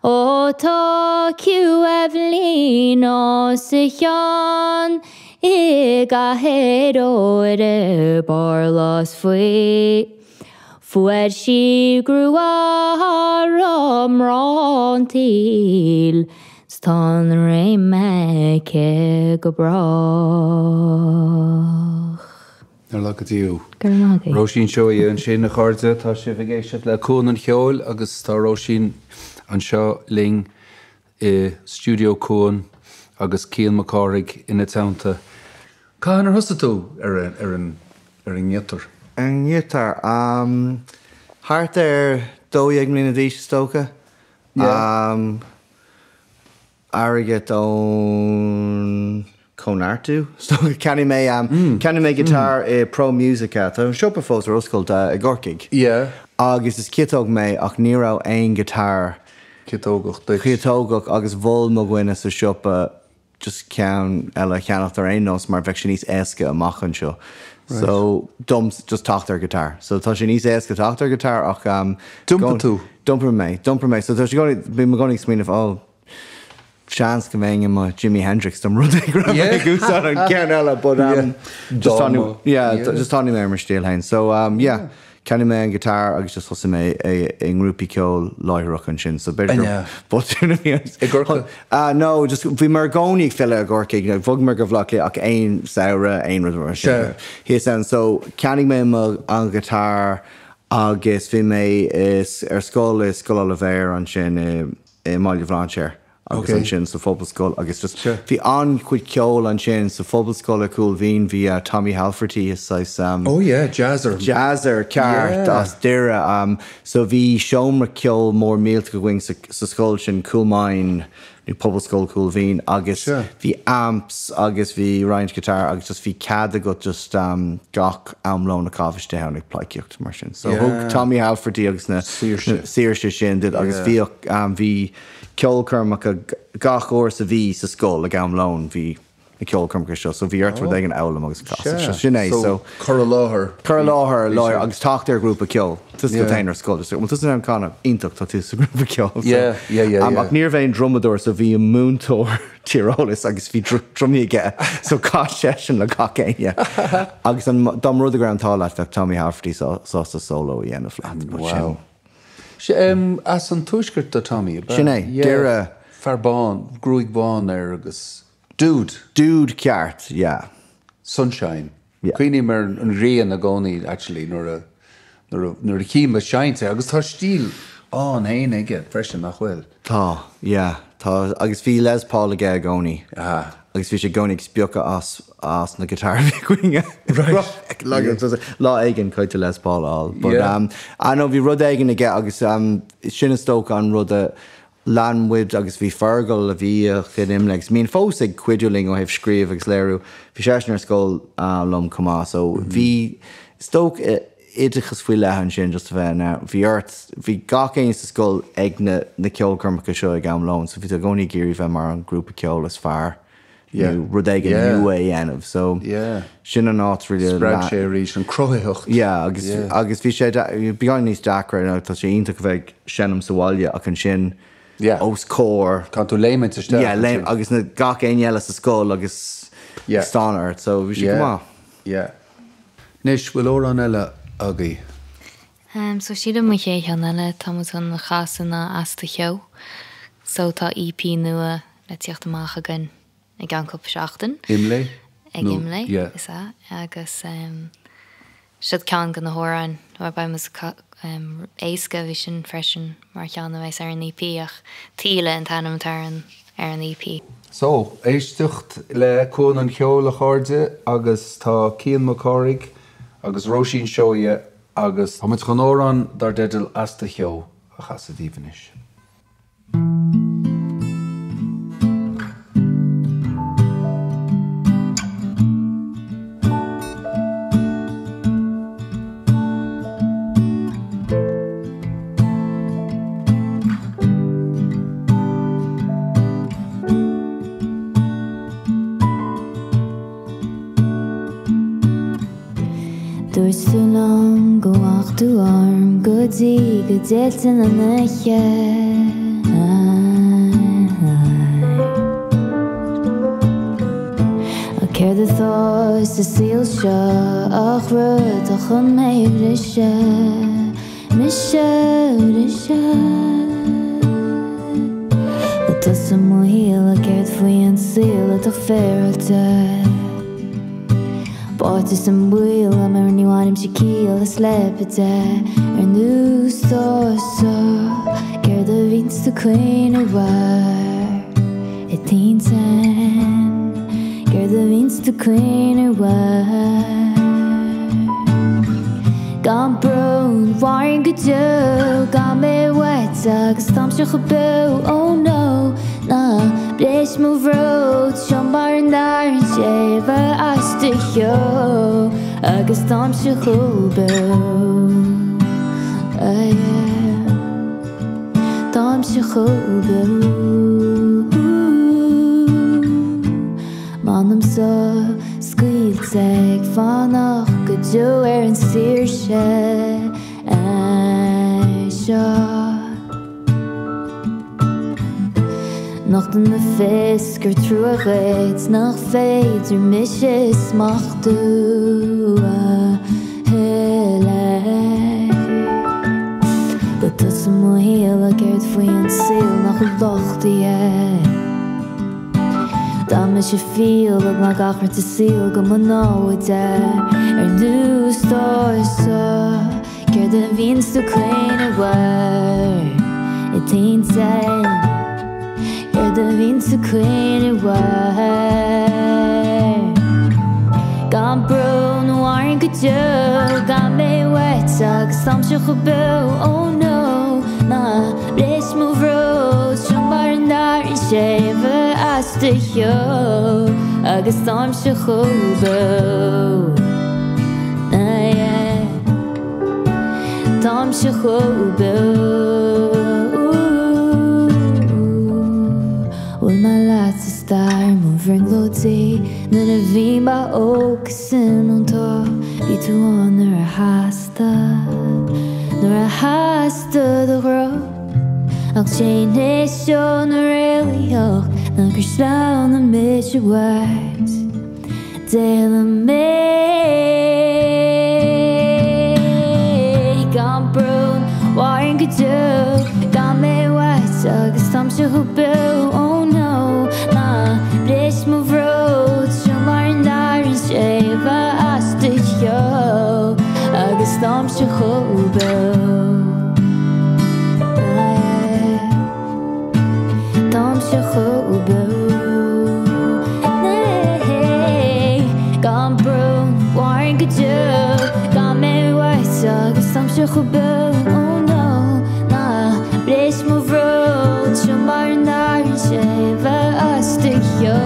Ó tá queue Eibhlín os a chionn i gcathaoir óir i bparlás faoi. Fuair sí grua thar mná an tsaoil 's tá an réim aici go brách. Ar laghad Go raibh maith agat. Róisín Seoighe ansin, a chairde. Tá sibh ag éisteacht le Cuan an Cheoil agus tá Róisín anseo linn i stiúideo Cuan agus Cian Mac Cárthaigh ina teannta. Cathain ar thosaigh tú ar an ar an ngiotár? Ar an ngiotár? Thart ar 12 mbliana d'aois is dócha. Airgead ón. Chóineartú. So cheannaigh mé cheannaigh mé guitar i Pro Musica, tá an siopa fós ar oscailt i gCorcaigh. Yeah. Agus is ciotóg mé ach ní raibh aon guitar Ciotógach duit. Ciotógach agus mhol mo dhuine sa siopa just ceann eile a cheannacht ar aon nós mar bheadh sé níos éasca amach anseo. So dom just teacht ar guitar. So tá sé níos éasca teacht ar guitar ach D'iompaigh tú? D'iompaigh mé, d'iompaigh mé. So tá sé i gcónaí, bím i gcónaí ag smaoineamh, oh, seans go mbeinn i mo Jimi Hendrix dá mba rud é go raibh mé ag úsáid an ceann eile but um, just tháinig yeah, just tháinig mé ar mo stíl féin. So um, yeah, cheannaigh mé an guitar agus just thosaigh mé i ngrúpaí ceoil láithreach ansin. So b'fhéidir gur botún a bhí I gCorcaigh? Ah no, just bhí mé i gcónaí ag filleadh i gCorcaigh, bhog mé go Bhaile Átha Cliath ach aon samhradh, aon rud mar sin. Thíos ann. So cheannaigh mé mo an guitar agus bhí mé ar scoil i Scoil Oilibhéir ansin i i mBaile Bhlainséir agus ansin sa Phobalscoil agus just bhí an-chuid ceoil ansin sa Phobalscoil i Cúil Mhín bhí Tommy Halferty is saghas Oh yeah, jazzer. Jazzer ceart as Doire so bhí seomra ceoil mór millteach againn sa sa scoil sin Coolmine nó Pobalscoil Chúil Mhín agus bhí amps agus bhí roinnt guitar agus just bhí cead agat just gach am lóin a chaitheamh istigh ann ag pleidhcíocht. mar sin. So thug Tommy Halferty agus na saoirse sin duit agus bhíodh bhí ceolchoirmeacha gach uair sa mhí sa scoil ag am lóin bhí na ceolchoirmeacha seo so bhí ort rud éigin a fhoghlaim agus a chasadh. So sin é so cur i láthair. Cur i láthair láir agus teacht ar ghrúpa ceoil. Tusa go féin ar scoil just bhfuil tusa in ann canadh iontach tá tú sa ghrúpa ceoil. Ach ní raibh aon drumadóir so bhí an múinteoir tíreolais agus bhí drumaí aige so chaith seisean le gach éinne agus an dá mba rud é go raibh an t-ádh leat bheadh Tommy Halferty sásta solo a dhéanamh leat but sin. Wow. Sea, as an tuaisceart do Tommy, ab ea? Sin é, Doire. Fear bán, gruaig bhán air agus dude! Dude ceart, yeah. Sunshine. Cuimhním ar an ghrian i gcónaí actually nuair a nuair a nuair a chím ag seinnt é agus tá stíl ann féin aige freisin, nach bhfuil? Tá, yeah, tá agus bhí Les Paul aige i gcónaí. Aha. Agus bhí sé i gcónaí ag spiocadh as as na guitar a bhí againne. Right. Lá éigin caithfidh tú Les Paul a fháil. But um ah no bhí rud éigin aige agus um sin is dócha an rud a Lean muid agus bhí Fergal, a bhíodh in IMLÉ agus a mbíonn fós ag cuidiú linn ó thaobh scríobh agus léiriú, bhí seisean ar scoil liom chomh maith so bhí, is dócha, oideachas faoi leith ansin just a bheith in ann, bhí ort, bhí gach éinne sa scoil ag na na ceolchoirmeacha seo ag am lóin so bhí tú i gcónaí ag iarraidh bheith mar an grúpa ceoil is fearr nó rud éigin nua a dhéanamh so sin an áit really a Spreag sé arís an cruthaitheacht. Yeah agus agus bhí sé beagán níos deacra you know tá sé iontach a bheith ag seinm sa bhaile ach ansin os comhair Caithfidh tú léimint isteach yeah léim agus na gach éinne eile sa scoil agus ag stánadh ort so bhí sé go maith. Yeah. Anois, bhfuil amhrán eile agaibh? So sílim an chéad cheann eile tá muid chun a chasadh ná As Do Cheo. So tá EP nua le tíocht amach againn i gceann cúpla seachtain. Imlé? Ag Imlé, is ea. Agus siod ceann de na hamhráin, bhuel beidh muid éasca a bhí sin freisin mar cheann a bheas ar an EP ach Taoille an t-ainm atá ar an ar an EP. So, éisteacht le Cuan an Cheoil a chairde agus tá Cian Mac Cárthaigh agus Róisín Seoighe Agus tá muid chun amhrán dar dteideal As Do Cheo a chasadh daoibh anois. Dúirt tú liom go bhfanfadh tú orm go dtí go dtitfinn an oíche. Ach céard atá sa saol seo ach rud a chun mé a bhriseadh, mise a bhriseadh. Tá tusa mo shaol ach céard faoi an saol atá féaráilte? Báite sa mbaol mar ní bhainimse ciall as leibide ar nós tusa Céard a bhíonns tú cuimhneamh air i d'intinn Céard a bhíonns tú cuimhneamh air Gan brón, mhairfinn go deo gan mé uait agus táimse chomh beo Oh no, ná. bris mo bhród, seo mar an airn séimhe as do cheo agus táimse chomh beo. Ah yeah. Táimse chomh beo. M'anamsa scaoilte ag fanacht go deo ar an saoirse seo. Nochtann mo fios gur trua dhuit nach féidir mise a smachtú a thuilleadh. Ba tusa mo shaol ach céard faoi an saol nach bhfuil lochtaithe? Tá mise fial ag gach rud sa saol go mba námhaid ar nós tusa. Céard a bhíonns tú caoineadh air i d'intinn? Céard a bhíonns tú caoineadh air? Gan brón mhairfinn go deo gan mé uait agus táimse chomh beo Oh no ná bris mo bhród seo mar an airn séimhe as do cheo agus táimse chomh beo Ah yeah. Táimse chomh beo. Bhuail mé leat i stair mo bhrionglóidí nuair a bhí mé óg is soineanta. Bhí tú ann nuair a theastaigh, nuair a theastaigh do ghrá. Ach déan é seo na réalaíocht ná gur sleamhnaigh mise uait. D'éalaigh mé gan brón, mhairfinn go deo gan mé uait agus táimse chomh beo Oh no, ná bris mo bhród, seo mar an airn séimhe as do cheo agus táimse chomh beo Ah yeah. Táimse chomh beo. Gan brón, mhairfinn go deo gan mé uait agus táimse chomh beo. Oh no, ná bris mo bhród, seo mar an airn séimhe as do cheo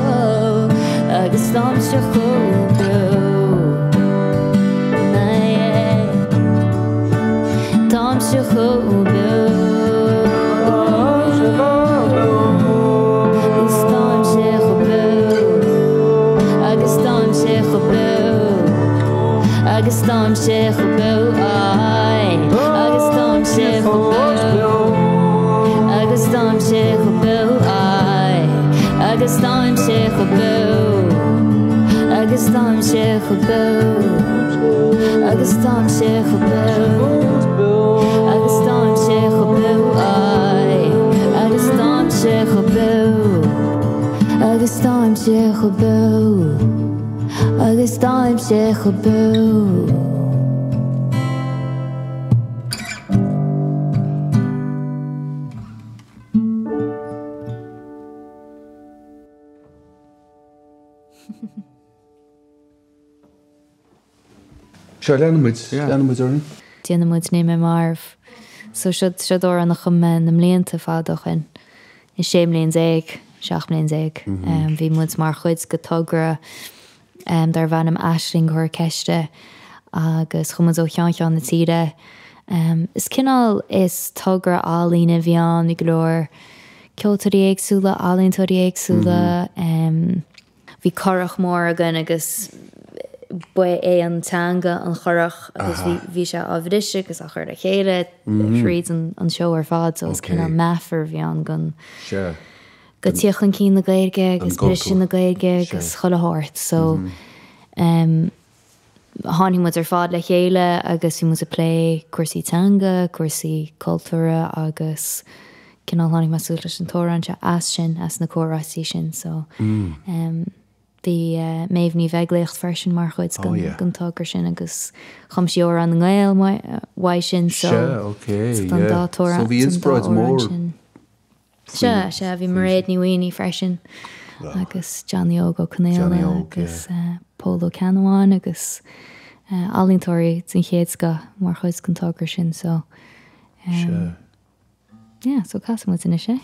agus táimse chomh beo. Ah yeah. Táimse chomh beo. Is táimse chomh beo. Agus táimse chomh beo. Agus táimse chomh beo. Aye. Agus táimse chomh beo. Agus táimse chomh beo. Aye. Agus táimse chomh beo. Agus táimse chomh beo. Agus táimse chomh beo. Agus táimse chomh beo. Aye. Agus táimse chomh beo. Agus táimse chomh beo. Agus táimse chomh beo. Seo, leanann muid, leanann muid orainn. Déanann muid Níl Mé Marbh. So seo, seo amhrán a chum mé na mblianta fada ó shin. I 16 mbliain, 17 mbliain. Bhí muid mar chuid de togra darbh ainm Aisling Orchestra agus chuaigh muid ó cheann ceann na tíre. Is cineál, is togra ealaíne a bhí ann, bhí go leor ceoltóirí éagsúla, ealaíontóirí éagsúla. Bhí curach mór againn agus ba é an teanga an churach agus bhí bhí sé á bhriseadh agus á chur le chéile thríd an an seó ar fad so is cineál meafar a bhí ann don go tíocht chun cinn na Gaeilge agus briseadh na Gaeilge agus chuile shórt so tháinig muid ar fad le chéile agus bhí muid ag plé cúrsaí teanga, cúrsaí cultúrtha agus cineál tháinig mé suas leis an t-amhrán seo as sin, as na comhráití sin so bhí Méabh Ní Bheaglaoich freisin mar chuid den togra sin agus chum sí Amhrán na nGael uaidh sin so don dá t-amhrán sin. Sea, sea, bhí Mairéad Ní Mhaonaigh freisin agus Johnny Óg Ó Conaola agus Pól Ó Ceannabháin agus ealaíontóirí den chéad scoth mar chuid den togra sin so yeah, so casfaidh muid anois é.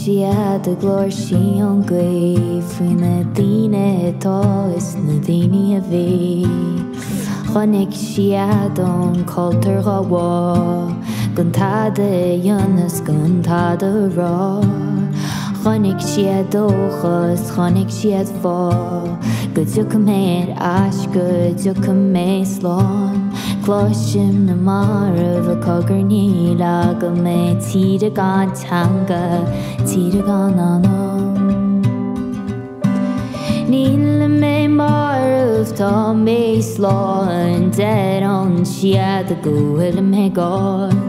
siad a glór sí ón ngaoth faoi na daoine atá is na daoine a bhí. Chonaic siad an cultúr dhá bhá gan tada a dhéanamh 's gan tada a rá. Chonaic siad dóchas, chonaic siad fáth go dtiocfaidh mé ar ais, go dtiocfaidh mé slán. Cloisim na mairbh ag cogarnaíl agam mé tíre gan teanga, tíre gan anam. Níl mé marbh, tá mé slán, deireann siad go bhfuil mé gann.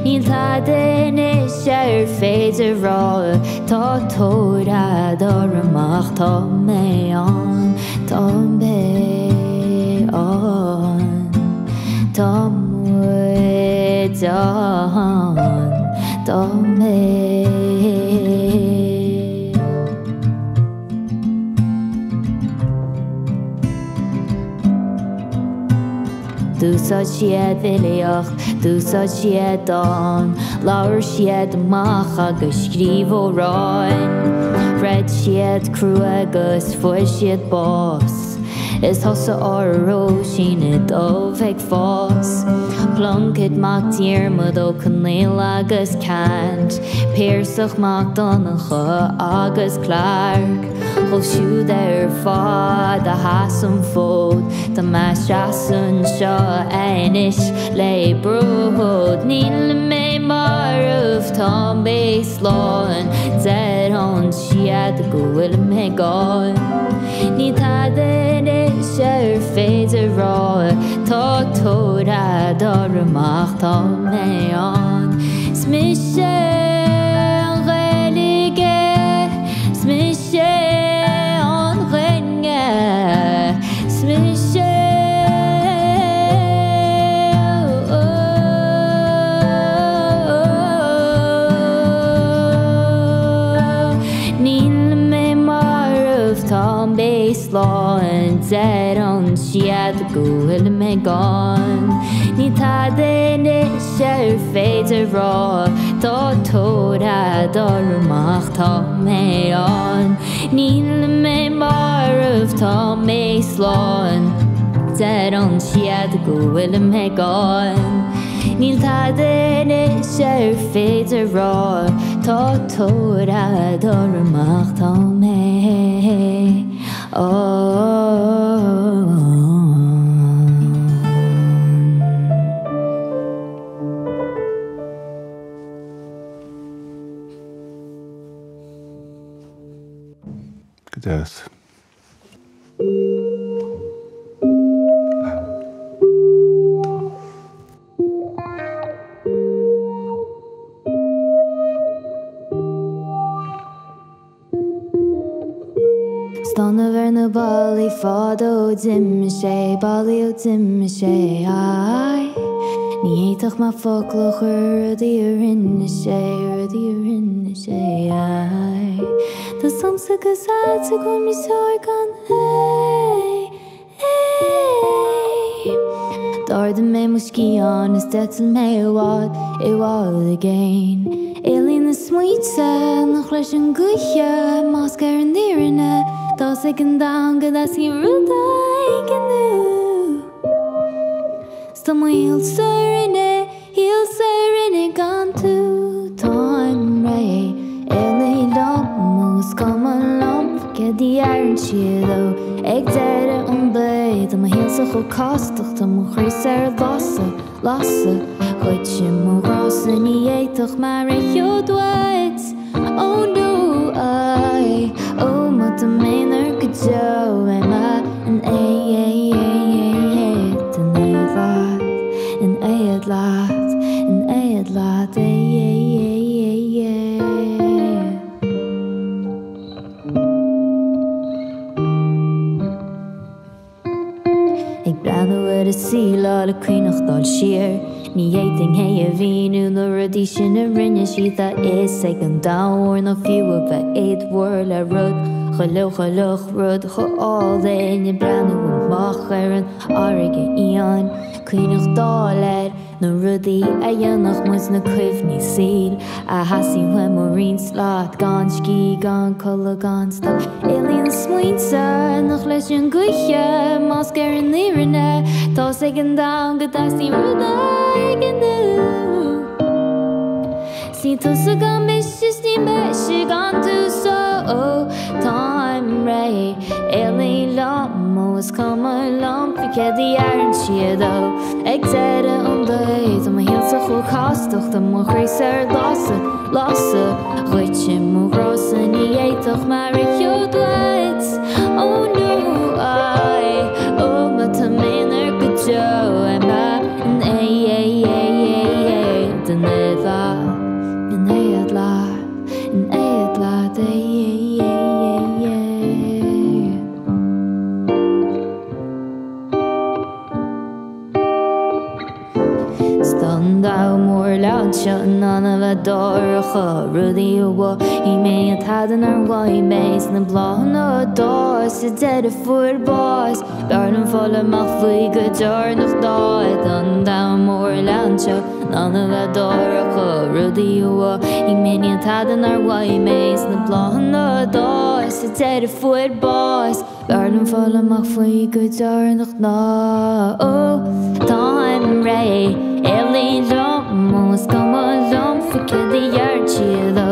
Níl tada anois ar féidir rá, tá tóir a'd orm ach tá mé ann, tá mé ann, tá muid ann, tá mé. D'úsáid siad filíocht, d'úsáid siad dán, labhair siad amach agus scríobh amhráin. Throid siad crua agus fuair siad bás, is thosaigh ár Róisín Dubh ag fás. Plunkett Mac Diarmada, Ó Conaola agus Ceannt, Piarsach Mac Donncha agus Clarke. Dhóibh siúd ar fad a sheas an fód, tá mé ag seasamh anseo anois le bród. Níl mé marbh, tá mé slán, deireann siad go bhfuil mé gann. Níl tada anois ar féidir rá, tá tóir a'd orm ach tá mé ann. 'S mise an Ghaeilge, 's mise an Ghaeilge, 's mise. Níl mé marbh, tá mé slán, deireann siad go bhfuil mé gann. Níl tada anois ar féidir rá, tá tóir a'd orm ach tá mé ann. Níl mé marbh, tá mé slán, deireann siad go bhfuil mé gann. Níl tada anois ar féidir rá, tá tóir a'd orm ach tá mé ann. Go deas. Stánadh ar na ballaí fad ó d'imigh sé, ballaí ó d'imigh sé, ai. Ní fhéadfadh mé focal a chur ar rudaí a rinne sé, rudaí a rinne sé, ai. Tá 's a'msa go sáite go bhfuil mé soar gan é, é. D'ardaigh mé mo sciathán is d'eitil mé i bhfad, i bhfad i gcéin. Éalaíonn na smaointe nach leis an gaoithe, masc ar an fhírinne, tá 's ag an domhan go dteastaíonn rud éigin nua. 'S tá mo shaolsa rinne, shaolsa rinne gan tú, táim réidh, éalaigh liom nó is cuma liom céard a deireann siad ó ag deireadh an lae. Tá mo shaolsa chomh castach, tá mo chroísa ar lasadh, lasadh. Ghoid sí mo ghrása, ní fhéadfadh mé réiteach uait. Oh no, I, oh má tá m'aonar go deo, beidh mé in éad, in éad leat, in éad leat, in éad leat, é, é, é, é, é. Ag breathnú ar an saol le cuimhneachtáil siar, ní fhéadfainn é a mhíniú na rudaí sin a rinne sí tá fhios ag an domhan mór nach fiú a bheith éadmhar le rud chomh leochaileach rud chomh álainn ag breathnú amach ar an fharraige fhiáin cuimhneachtáil ar Na rudaí a dhéanadh muid na cuimhní saoil a theastaíonn uaim a roinnt leat gan scíth gan codladh gan stop. Éalaíonn na smaointe nach leis an gaoithe más géar an fhírinne tá's ag an domhan go dteastaíonn rud éigin nua. 'S níl tusa gan mise 's níl mise gan tú so táim réidh Éalaigh liom ó is cuma liom faoi céard a deireann siad ó Ag deireadh an lae tá mo shaolsa chomh castach tá mo chroísa ar lasadh, lasadh dhuit i mo ghrása ní fhéadfadh mé a rith uait Oh no I oh má tá m'aonar go deo I'm in éad in éad leat in éad leat in éad leat é é é é. 'S tá an domhan mór leathan seo in ann a bheith dorcha Rudaí a mhothaigh mé níl tada nár mhothaigh mé 'S na bláthanna a d'fhás sa deireadh fuair bás B'fhearr liom fáil amach faoi go deireanach ná Tá an domhan mór leathan seo in ann a bheith dorcha Rudaí a mhothaigh mé níl tada nár mhothaigh mé 'S na bláthanna a d'fhás sa deireadh fuair bás B'fhearr liom fáil amach faoi go deireanach ná Ó táim réidh, éalaigh liom ó is cuma liom faoi céard a deireann siad Ó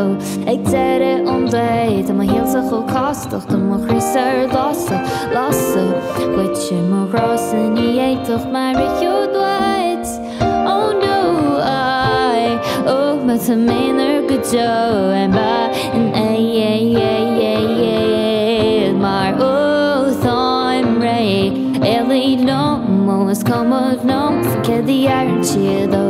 ag deireadh an lae tá mo shaolsa chomh castach tá mo chroísa ar lasadh, lasadh dhuit i mo ghrása ní fhéadfadh mé a rith uait Oh no I oh má tá m'aonar go deo I'm in éad mar oh táim réidh éalaigh liom ó is cuma liom faoi céard a deireann siad ó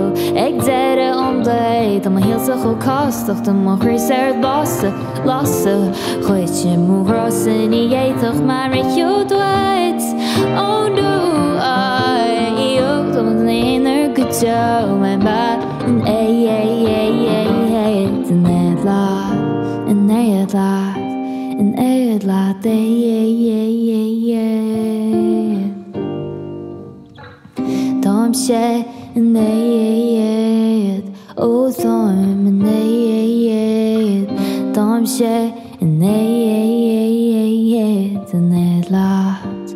ag deireadh an lae tá mo shaolsa chomh castach tá mo chroísa ar lasadh lasadh dhuit i mo ghrása ní fhéadfadh mé a rith uait Oh no I oh tá m'aonar go deo I'm in éad in éad leat in éad leat in éad leat é é é é Táimse in éad ó táim in éad Táimse in éad in éad leat.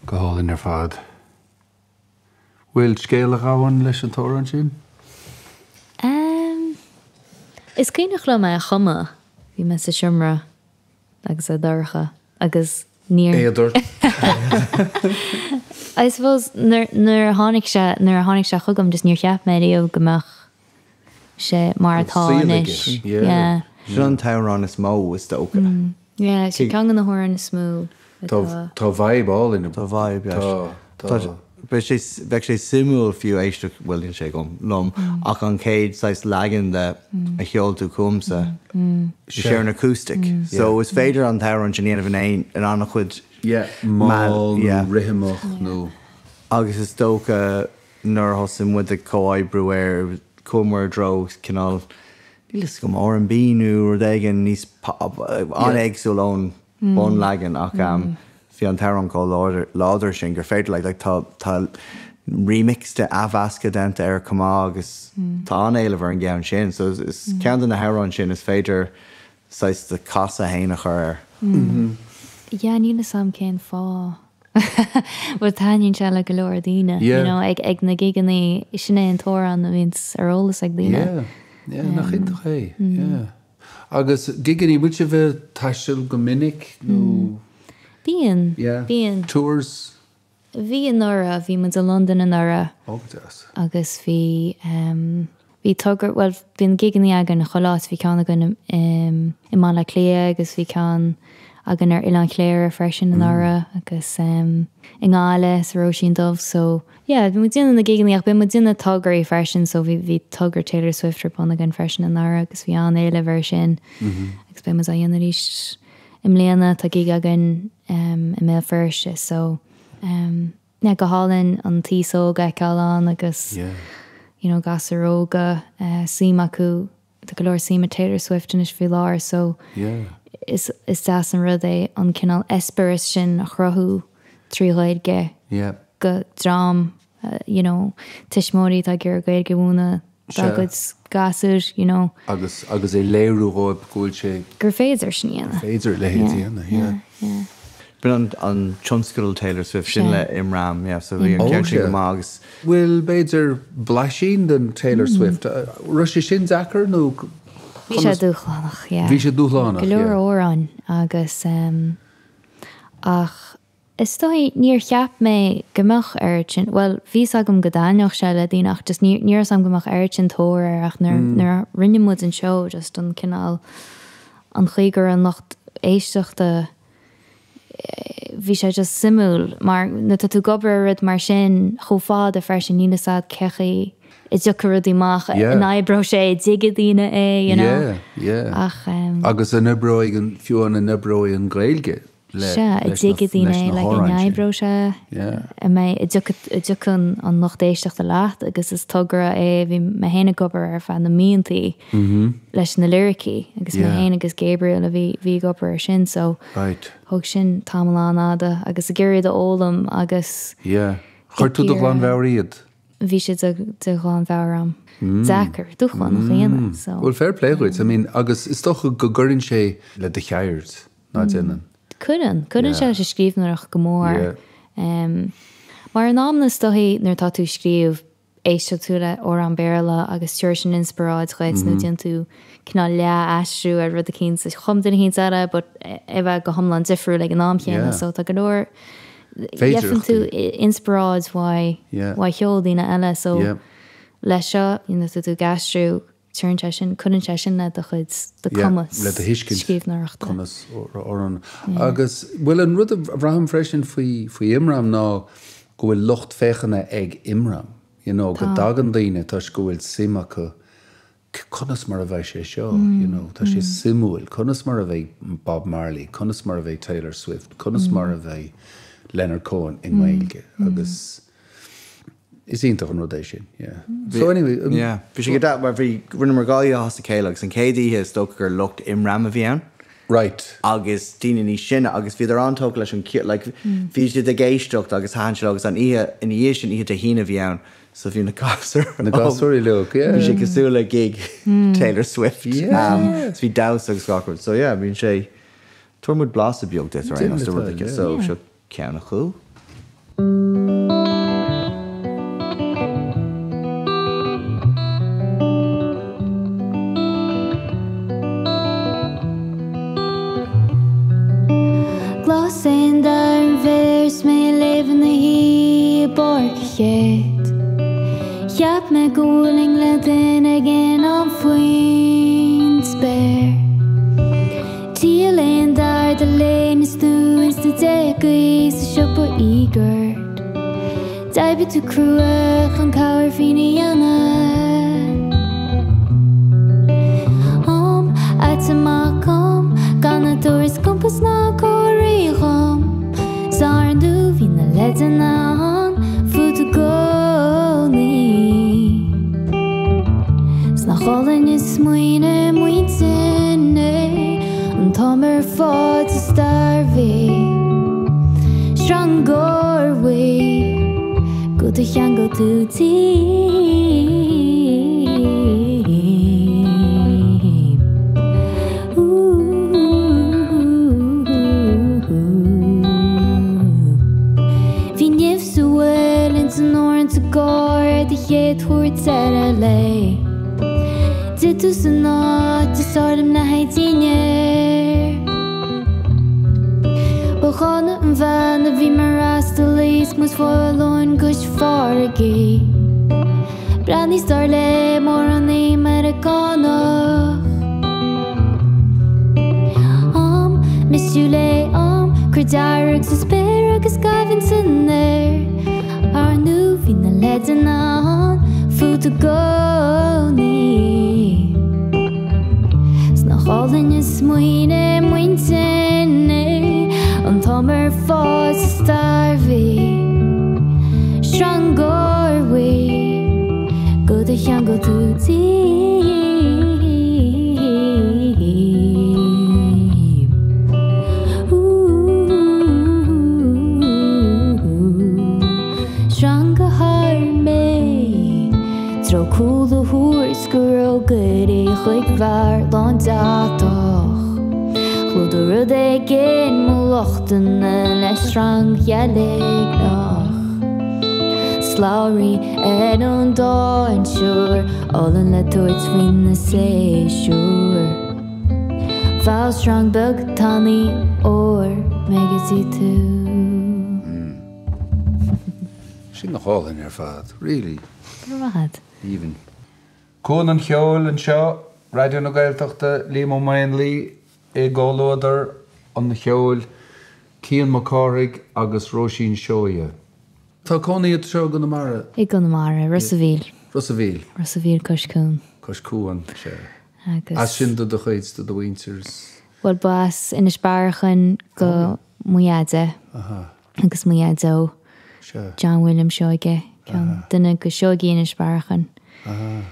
Go hálainn ar fad. Bhfuil scéal a ghabhann leis an t-amhrán sin? Em, is cuimhneach liom é a chumadh. Bhí mé sa seomra agus é dorcha agus níor. Éad ort. I suppose nuair, nuair a tháinig sé, nuair a tháinig sé chugam just níor cheap mé riamh go mbeadh sé mar atá anois. Yeah. Sin an t-amhrán is mó, is dócha. Yeah, sin ceann de na hamhráin is mó atá. Tá vibe álainn. Tá vibe, yeah. Tá. Bheadh sé, bheadh sé suimiúil fiú éisteacht, bhuel níl sé agam, liom, ach an chéad saghas leagan de a sheol tú chugamsa, sé ar an acoustic. So is féidir an t-amhrán sin a dhéanamh in aon, in an-chuid. Yeah, mall nó rithimeach nó. Agus is dócha Nuair a thosaigh muid ag comhoibriú air, chuamar i dtreo cineál, níl fhios agam, R&B nó rud éigin níos an-éagsúil ón bunleagan ach bhí an t-amhrán chomh láidir sin gur féidir like like tá tá remix de athmheascadh déanta air chomh maith agus tá an-éileamh ar an gceann sin so is ceann de na hamhráin sin is féidir saghas do chasadh fhéin a chur air. Yeah, níl fhios a'm cén fáth. But taitníonn sé le go leor daoine, you know, ag ag na gigeannaí, sin é an t-amhrán a bhíonns ar eolas ag daoine. Yeah, yeah, nach iontach é, yeah. Agus gigeannaí, bhfuil sibh ag taisteal go minic nó? Bíonn, bíonn. Tours? Bhí anuraidh, bhí muid i Londain anuraidh. Ó, go deas. Agus bhí, bhí togra, bhuel, bíonn gigeannaí againn chuile áit, bhí ceann againn i i mBaile Átha Cliath agus bhí ceann againn ar Oileán Chléire freisin anuraidh agus i nGaillimh sa Róisín Dubh so yeah, bhí muid ag déanamh na gigeannaí ach bíonn muid ag déanamh tograí freisin so bhí bhí togra Taylor Swift ar bun againn freisin anuraidh agus bhí an-éileamh air sin agus beidh muid á dhéanamh arís. I mbliana tá gig againn i mBéal Feirste so yeah go hálainn an t-aos óg a fheiceáil ann agus you know gasúir óga suim acu. Tá go leor suim i Taylor Swift anois faoi láthair so is is deas an rud é an cineál eispéireas sin a chruthú trí Ghaeilge go dream you know tuismitheoirí atá ag iarraidh Gaeilge a mhúineadh dá gcuid gasúr you know. Agus agus é léiriú dhóibh go bhfuil sé. Gur féidir sin a dhéanamh. Gur féidir a leithéid a dhéanamh, yeah. Yeah. B'in an an tionscadal Taylor Swift sin le Imram, yeah, so bhí an ceann sin go maith agus. Bhfuil, b'fhéidir, blaisín den Taylor Swift, raibh sé sin deacair nó Bhí sé dúshlánach, yeah. Bhí sé dúshlánach, yeah. Go leor amhráin agus ach is dóigh níor cheap mé go mbeadh oiread sin, bhuel, bhí fhios agam go dtaitneodh sé le daoine ach just ní ní raibh fhios agam go mbeadh oiread sin tóir air ach nuair nuair a rinne muid an seó just an cineál, an chaoi go raibh an lucht éisteachta, bhí sé just suimiúil mar nuair atá tú ag obair ar rud mar sin chomh fada freisin níl fhios agat cé chaoi a dtiocfaidh rudaí amach, an oibreoidh sé, an dtuigfidh daoine é, you know. Yeah, yeah. Ach. Agus an oibreoidh an, fiú an oibreoidh an Ghaeilge le, Sea, an dtuigfidh daoine é, like an oibreoidh sé, an mbeidh, an dtiocfaidh, an dtiocfaidh an lucht éisteachta leat agus is togra é a bhí mé féin ag obair ar feadh na míontaí leis na liricí agus mé féin agus Gabriel a bhí, bhí ag obair ar sin so Right. thóg sin tamall an-fhada agus ag iarraidh iad a fhoghlaim agus Yeah. Chuir tú de ghlanmheabhair iad? Bhí siad de, de ghlanmheabhair agam. Deacair, dúshlánach a dhéanamh so. Bhuel fair play dhuit, I mean agus is dócha go gcuireann sé le do cheird, ná déanann? Cuireann, cuireann sé leis an scríbhneoireacht go mór. Yeah. Mar in amanna is dóichí nuair atá tú ag scríobh, éisteann tú le amhrán Béarla agus tabharfaidh sin inspioráid dhuit nó déanann tú cineál leath-aistriú ar rud eicínt a chum duine eicínt eile but é bheith go hiomlán difriúil ag an am chéanna so tá go leor gheibheann tú inspioráid uaidh cheol daoine eile so leis seo nuair atá tú ag aistriú Cuireann sé sin, cuireann sé sin le do chuid, do cumas le do thuiscint, scríbhneoireachta. cumas amhrán. Agus, bhuel, an rud a bhraithim freisin faoi, faoi Imram ná go bhfuil lucht féachana ag Imram, you know, go dtagann daoine toisc go bhfuil suim acu, conas mar a bheidh sé seo, you know, tá sé suimiúil, conas mar a bheidh Bob Marley, conas mar a bheidh Taylor Swift, conas mar a bheidh Leonard Cohen i nGaeilge agus. Is iontach an rud é sin, yeah. So anyway. Yeah, bhí sé go deas mar bhí, rinneamar 2 oíche as a chéile agus an chéad oíche is dócha gur lucht Imram a bhí ann. Right. Agus daoine níos sine agus bhíodar an-tógtha leis an cheol, like bhí siad ag éisteacht agus thaitin sé leo agus an oíche ina dhiaidh sin, oíche Dé hAoine a bhí ann, so bhí na gasúir Na gasúir uilig, yeah. Bhí sé cosúil le gig Taylor Swift. Yeah. So bhí damhsa agus gach rud. So yeah, bíonn sé, tabharfaidh muid blaiseadh beag duit ar aon nós de rud éicint, so seo ceann acu. Glas é an dath ar an bhféar is mé ag léamh ina shuí i bPáirc an Chéid. Cheap mé go mbuailfinn le duine éigin ann faoin spéir. Ciallaíonn dath ar do léine is tú ins na déagaí sa siopa íogart. D'oibrigh tú crua chun cabhair féin a dhéanamh. Am ait amach am gan a dtabhairt compás ná comharthaí dhom. 'S ar ndú bhí na leideanna ann fút i gcónaí. 'S nach álainn an smaoineamh mo intinn é an t-am ar fad sa stair bhí sreangóir uaidh go do cheangail tú díom. Bhí nimh sa bhfuil ins an uair sa gcarr ar do chéad chuairt ar LA. D'ith tú san áit is fearr liom le haghaidh dinnéir. Ba dhána an bhean a bhí mar fhreastalaí 's muid fáil lóin cois farraige. Breathnaigh dar le mórán Meiriceánach. Am misiúil é am, cuir dearg sa spéir agus gabh san aer. Ar ndú bhí na leideanna ann fút i gcónaí. 'S nach álainn an smaoineamh mo intinn é an t-am ar fad sa stair bhí sreangóir uaidh go do cheangail tú díom. chuig fear lán deatach. Chlúdaigh rud éigin mo lochtanna le sreang gheal-éigneach. Slabhraí ar an dainséar, olann le tabhairt faoi na séasúir. Mheall sreang beag tanaí óir mé go dtí tú. Sin go hálainn ar fad, really. Go raibh maith agat. Aoibhinn. Cuan an Cheoil anseo, Raidió na Gaeltachta, Liam Ó Maonlaí i gcomhluadar an cheoil, Cian Mac Cárthaigh agus Róisín Seoighe. Tá cónaí ort anseo i gConamara? I gConamara, Ros a' Mhíl. Ros a' Mhíl. Ros a' Mhíl cois cuain. Cois cuain, sea. Agus. As sin do do chuid, do do mhuintir is. Bhuel, ba as Inis Bearachain do mo dheaide. Aha. Agus mo dhaideo. Sea. John William Seoige, ceann, duine de Seoigí Inis Bearachain. Aha.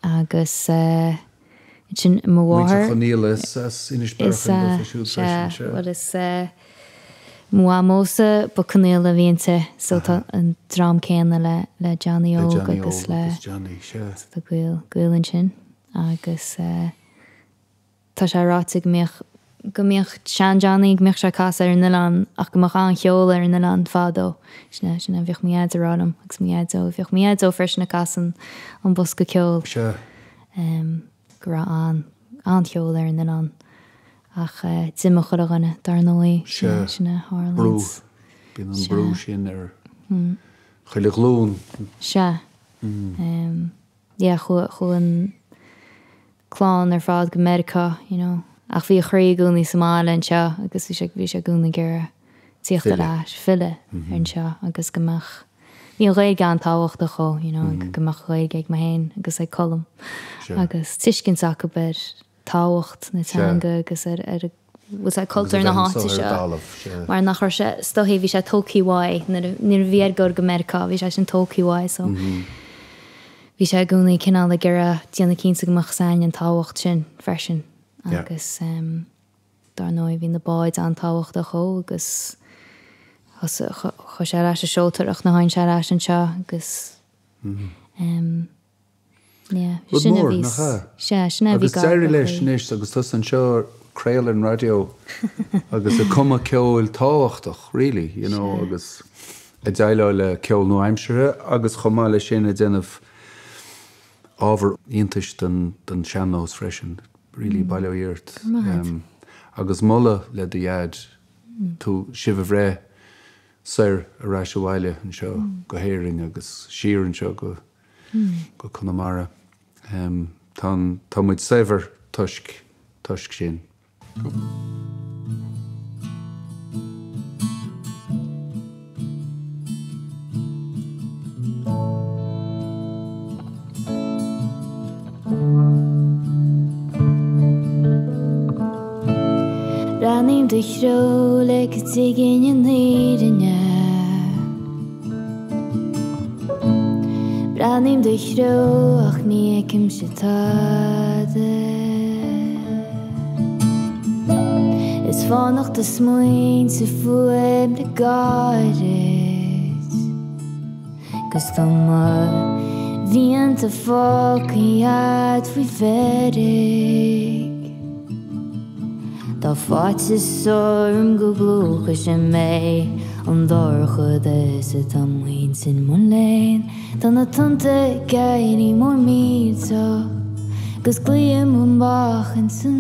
Agus ansin mo mháthair. Muintir Chonaola is as Inis Bearachain dófa siúd freisin, sea. Bhuel is mo mhamósa ba Conaola a bhí inti so tá an dream céanna le le Johnny Óg agus le agus Johnny, sea. So tá gaol, gaol ansin agus tá sé ráite go mbíodh, go mbíodh sean-Johnny, go mbíodh sé ag casadh ar an oileán ach go mbeadh an-cheol ar an oileán fadó. Sin é, sin é a bhíodh mo dhaid ag rá liom agus mo dhaideo, bhíodh mo dhaideo freisin ag casadh an bosca ceoil. Sea. Go raibh an, an-cheol ar an oileán ach d'imigh chuile dhuine dar ndóigh. Sea. Sin é a tharlaíonns. Brú. Bíonn an brú sin ar chuile ghlúin. Sea. Yeah, chuaigh an clann ar fad go Meiriceá, you know. Ach bhí a chroí i gcónaí sa mbaile anseo agus bhí sé, bhí sé i gcónaí ag iarraidh tíocht ar ais, filleadh ar anseo agus go mbeadh, bhí an Ghaeilge an-tábhachtach dhó, you know, go mbeadh Gaeilge ag mé féin agus ag Colm agus tuiscint acu ar tábhacht na teanga agus ar ar bhfuil sé cultúr na háite seo mar nach raibh sé is dóichí bhí sé tógtha uaidh nuair a bhí air dul go Meiriceá bhí sé sin tógtha uaidh so bhí sé i gcónaí cineál ag iarraidh déanamh cinnte go mbeadh a fhios againn an tábhacht sin freisin agus dar ndóigh bhí na báid an-tábhachtach dhó agus chuaigh sé ar ais ag seoltóireacht nuair a tháinig sé ar ais anseo agus Yeah, Rud sin a mór, bhí, nach ea? sea, sin é a bhí Agus gar d'éirigh do leis chroí. anois agus tusa anseo ag craoladh ar an raidió agus ag cumadh ceoil tábhachtach, really, you know, Sea. agus ag déileáil le ceol nua-aimseartha agus chomh maith leis sin ag déanamh ábhar iontais don don sean-nós freisin, really, bail ó Dhia ort. Go raibh maith agat. Agus moladh le do dhaid, tú, sibh a bhreith soir ar ais abhaile anseo go hÉirinn agus siar anseo go go Conamara. Tá an, tá muid saibhir toisc, toisc sin. Breathnaím do threo le go dtuigfinn an fhírinne. Breathnaím do threo ach ní fheicimse tada. Is fánach do smaointe fuaim le gairid. 'Gus tá mo mhianta fágtha a'd faoi mheirg. Tá faitíos orm go bplúchfaidh sé mé an dorchadas atá m'intinn mo léan. Tá na tonnta ag éirí mór millteach 'gus glaoim amach ins an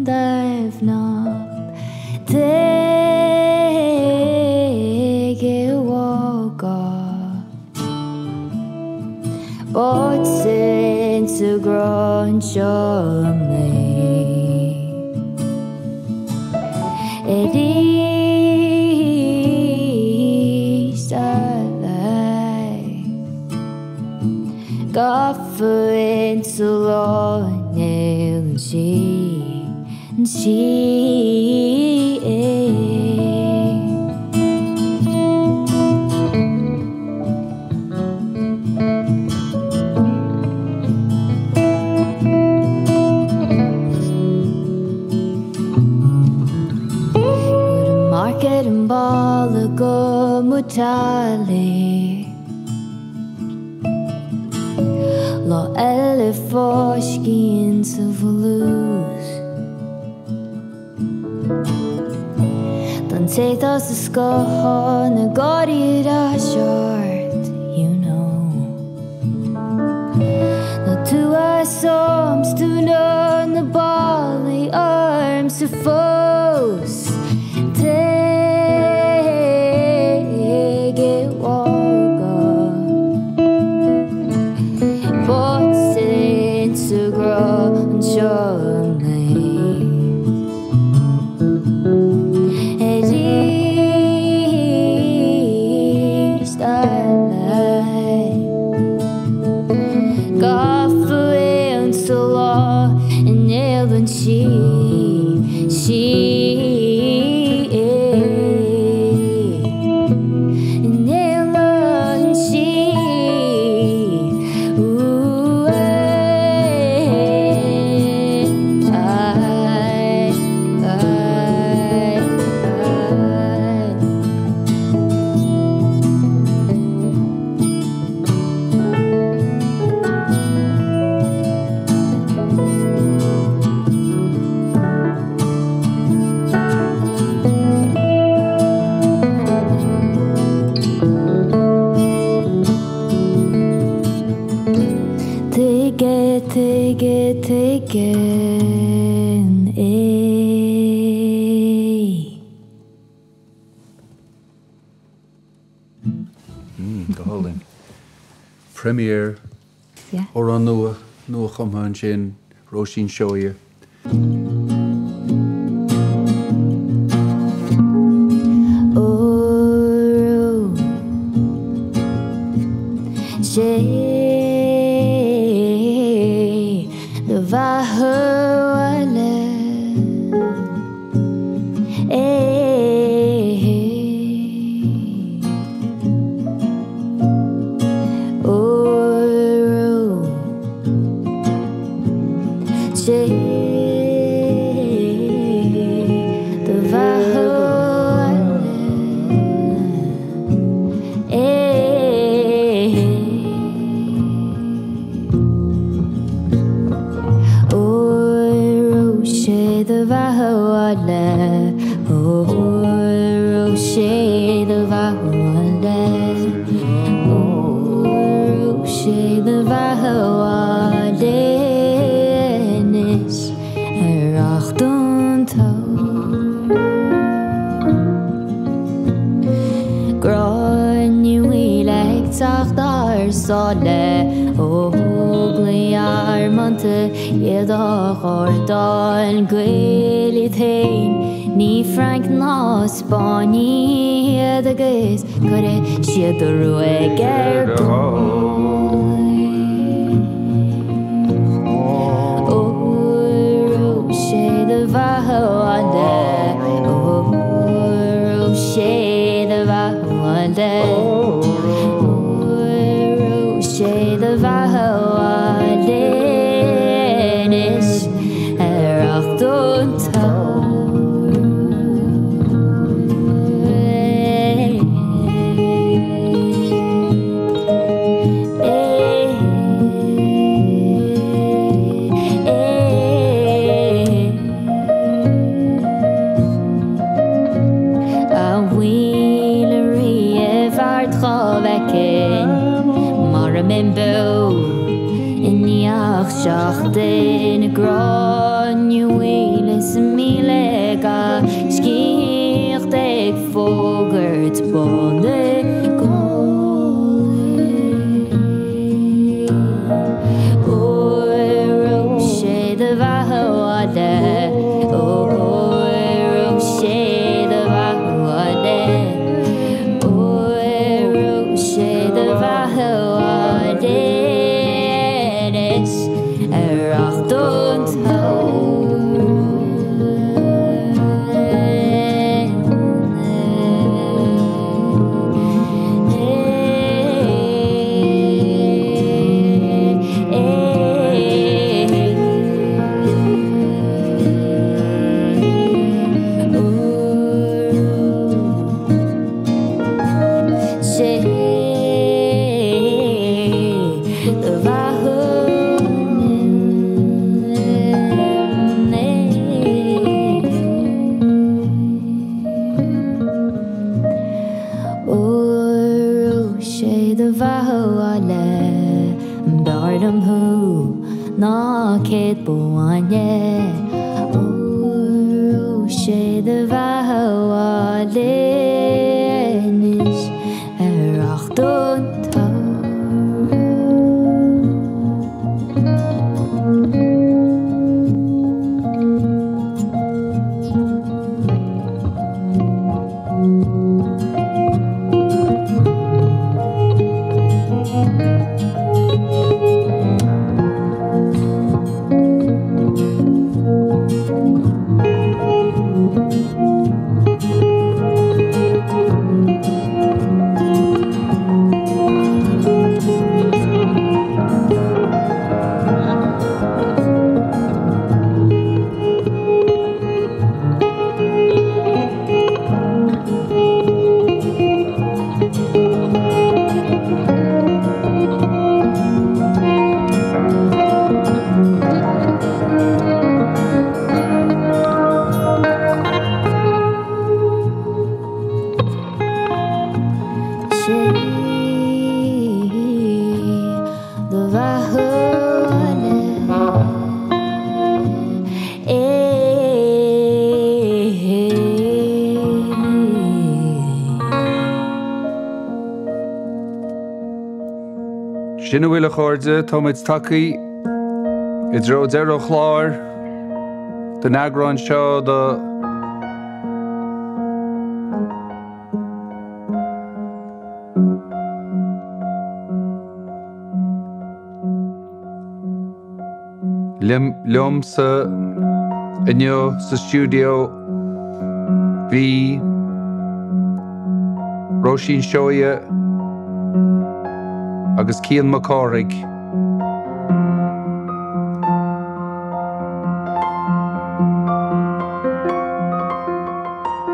doimhneacht. Téigh é a fhágáil. Báite insa ghrá anseo mé arís eile. Gafa insa lá néal an sí, an sí. Cuirim marc ar an bhalla go mo teaghlaigh. Lá eile fáiscín sa bhfolús. Don té tá sa scáthán ag gáirí ar ais ort, you know. Nó tú as am 's dúnadh na ballaí ormsa fós. Téigh i bhfágáil Botún sa ghrá anseo mé. Arís eile. Gafa insa lá in éadan sí, sí. In éadan sí, ooh, I, I, I. Tuige, tuige, tuigeann é. Go hálainn. Premiere. Yeah. Amhrán nua, nua-chumtha ansin, Róisín Seoighe. Óró sé do bheatha abhaile é. Óró sé do bheatha abhaile é. Óró sé do bheatha abhaile, óró sé do bheatha abhaile, óró sé do bheatha abhaile anois ar acht an togha. Gráinne mhaoil ag teacht thar sáile, Óglaigh armánta iad á ghardáil, Gaeil iad féin, ní Frainc ná Spáinn iad agus cuirfidh siad a ruaig ar dóigh. Óró sé do bheatha abhaile, óró sé do bheatha abhaile, óró sé do bheatha abhaile anois ar acht an togha. A bhfuil riamh ard dhá bhfeicinn mar a mbeinn beo i ndiaidh seachtain Gráinne mhaoil is 1000 gaiscíoch ag fógairt bá na gcáilí. Óró sé do bheatha abhaile, óró sé do bheatha abhaile, óró sé do bheatha abhaile anois ar acht an togha. Sé do bheatha 100 bó bainne. Óró sé do bheatha abhaile anois ar theacht an tsamhraidh. Sé do bheatha abhaile é. Sin a bhfuil a chairde, táimid tagtha i dtreo deireadh an chláir den eagrán seo de. Liomsa inniu sa stiúideo bhí Róisín Seoighe agus Cian Mac Cárthaigh.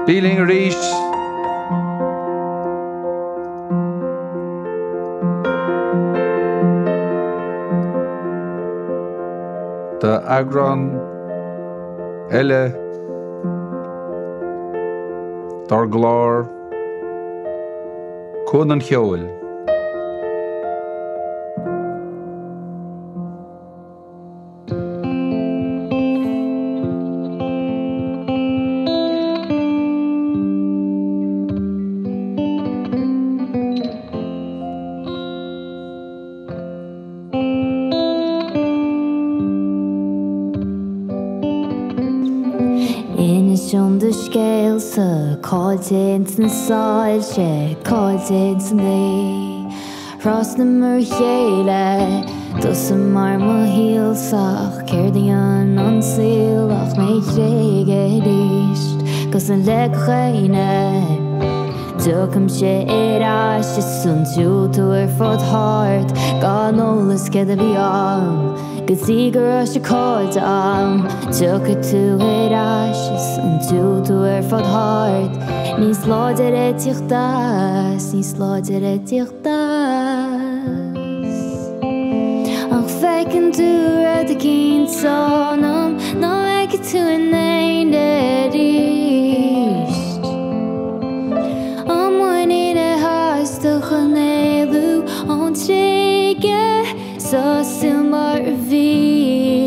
Bí linn arís! D'eagrán eile dár gclár Cuan an Cheoil. Inis dom do scéalsa, caillte ins na soilse, caillte ins an ngaoth. Thrasnamar a chéile, tusa mar mo shaolsa ach céard a dhéanann an saol ach mé a thréigeadh arís 'gus ná leigfeadh éinne. Tiocfaimse ar ais is an diúltú ar fud thart gan eolas céard a bhí ann go dtí go raibh sé caillte a'm. Tiocfaidh tú ar ais is an diúltú ar fud thart níos láidire ag tíocht as, níos láidire ag tíocht. as. Ach feiceann tú rud eicínt ionam nach bhfeicfidh tú in éinne arís. An muinín a theastaigh chun éalú ón tréigeadh sosú mar a bhí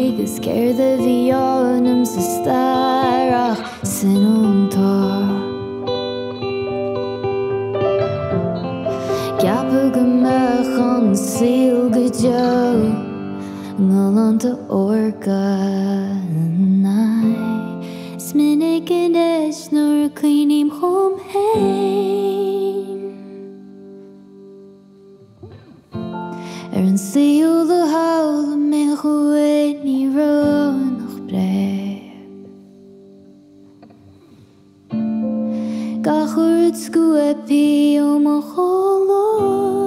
agus céard a bhí ionam sa stair ach soineantacht. Ceapadh go mbeadh an saol go deo galánta órga. Is minic anois nuair a cuimhním dhom féin. Ar an saol a shamhlaigh mé uaidh ní raibh ann ach bréag. Gach rud scuabtha ó mo chulaith.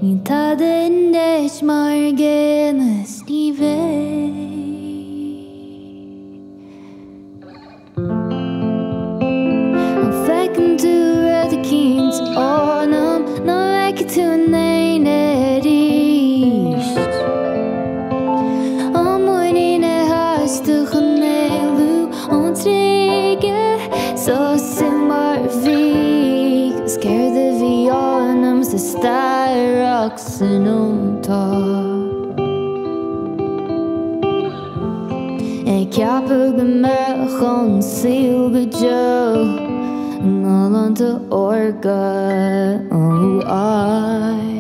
Níl tada anois mar an gcéanna is ní bheidh. An bhfeiceann tú rud eicínt ionam nach bhfeicfidh tú in éinne arís? An muinín a theastaigh chun éalú ón tréigeadh sosú mar a bhí agus céard a bhí ionam sa stair ach soineantacht. tionóntá. Ag ceapadh go mbeadh an saol go deo galánta órga oh I.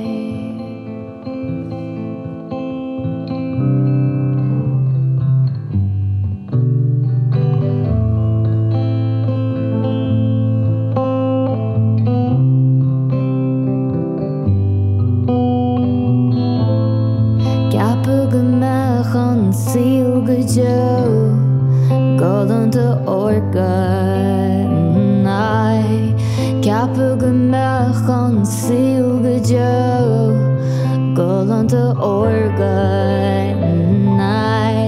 Ceapadh go mbeadh an saol go deo galánta órga I Ceapadh go mbeadh an saol go deo galánta órga I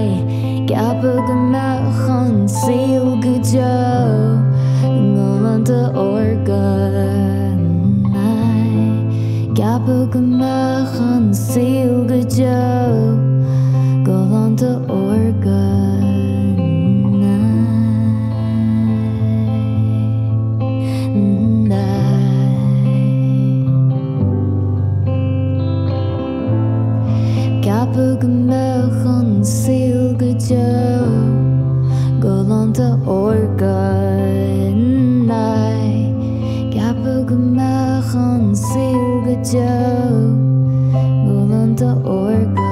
Ceapadh go mbeadh an saol go deo galánta órga I Ceapadh go mbeadh an saol go deo galánta órga Ceapadh go mbeadh an saol go deo galánta órga I Ceapadh go mbeadh an saol go deo galánta órga.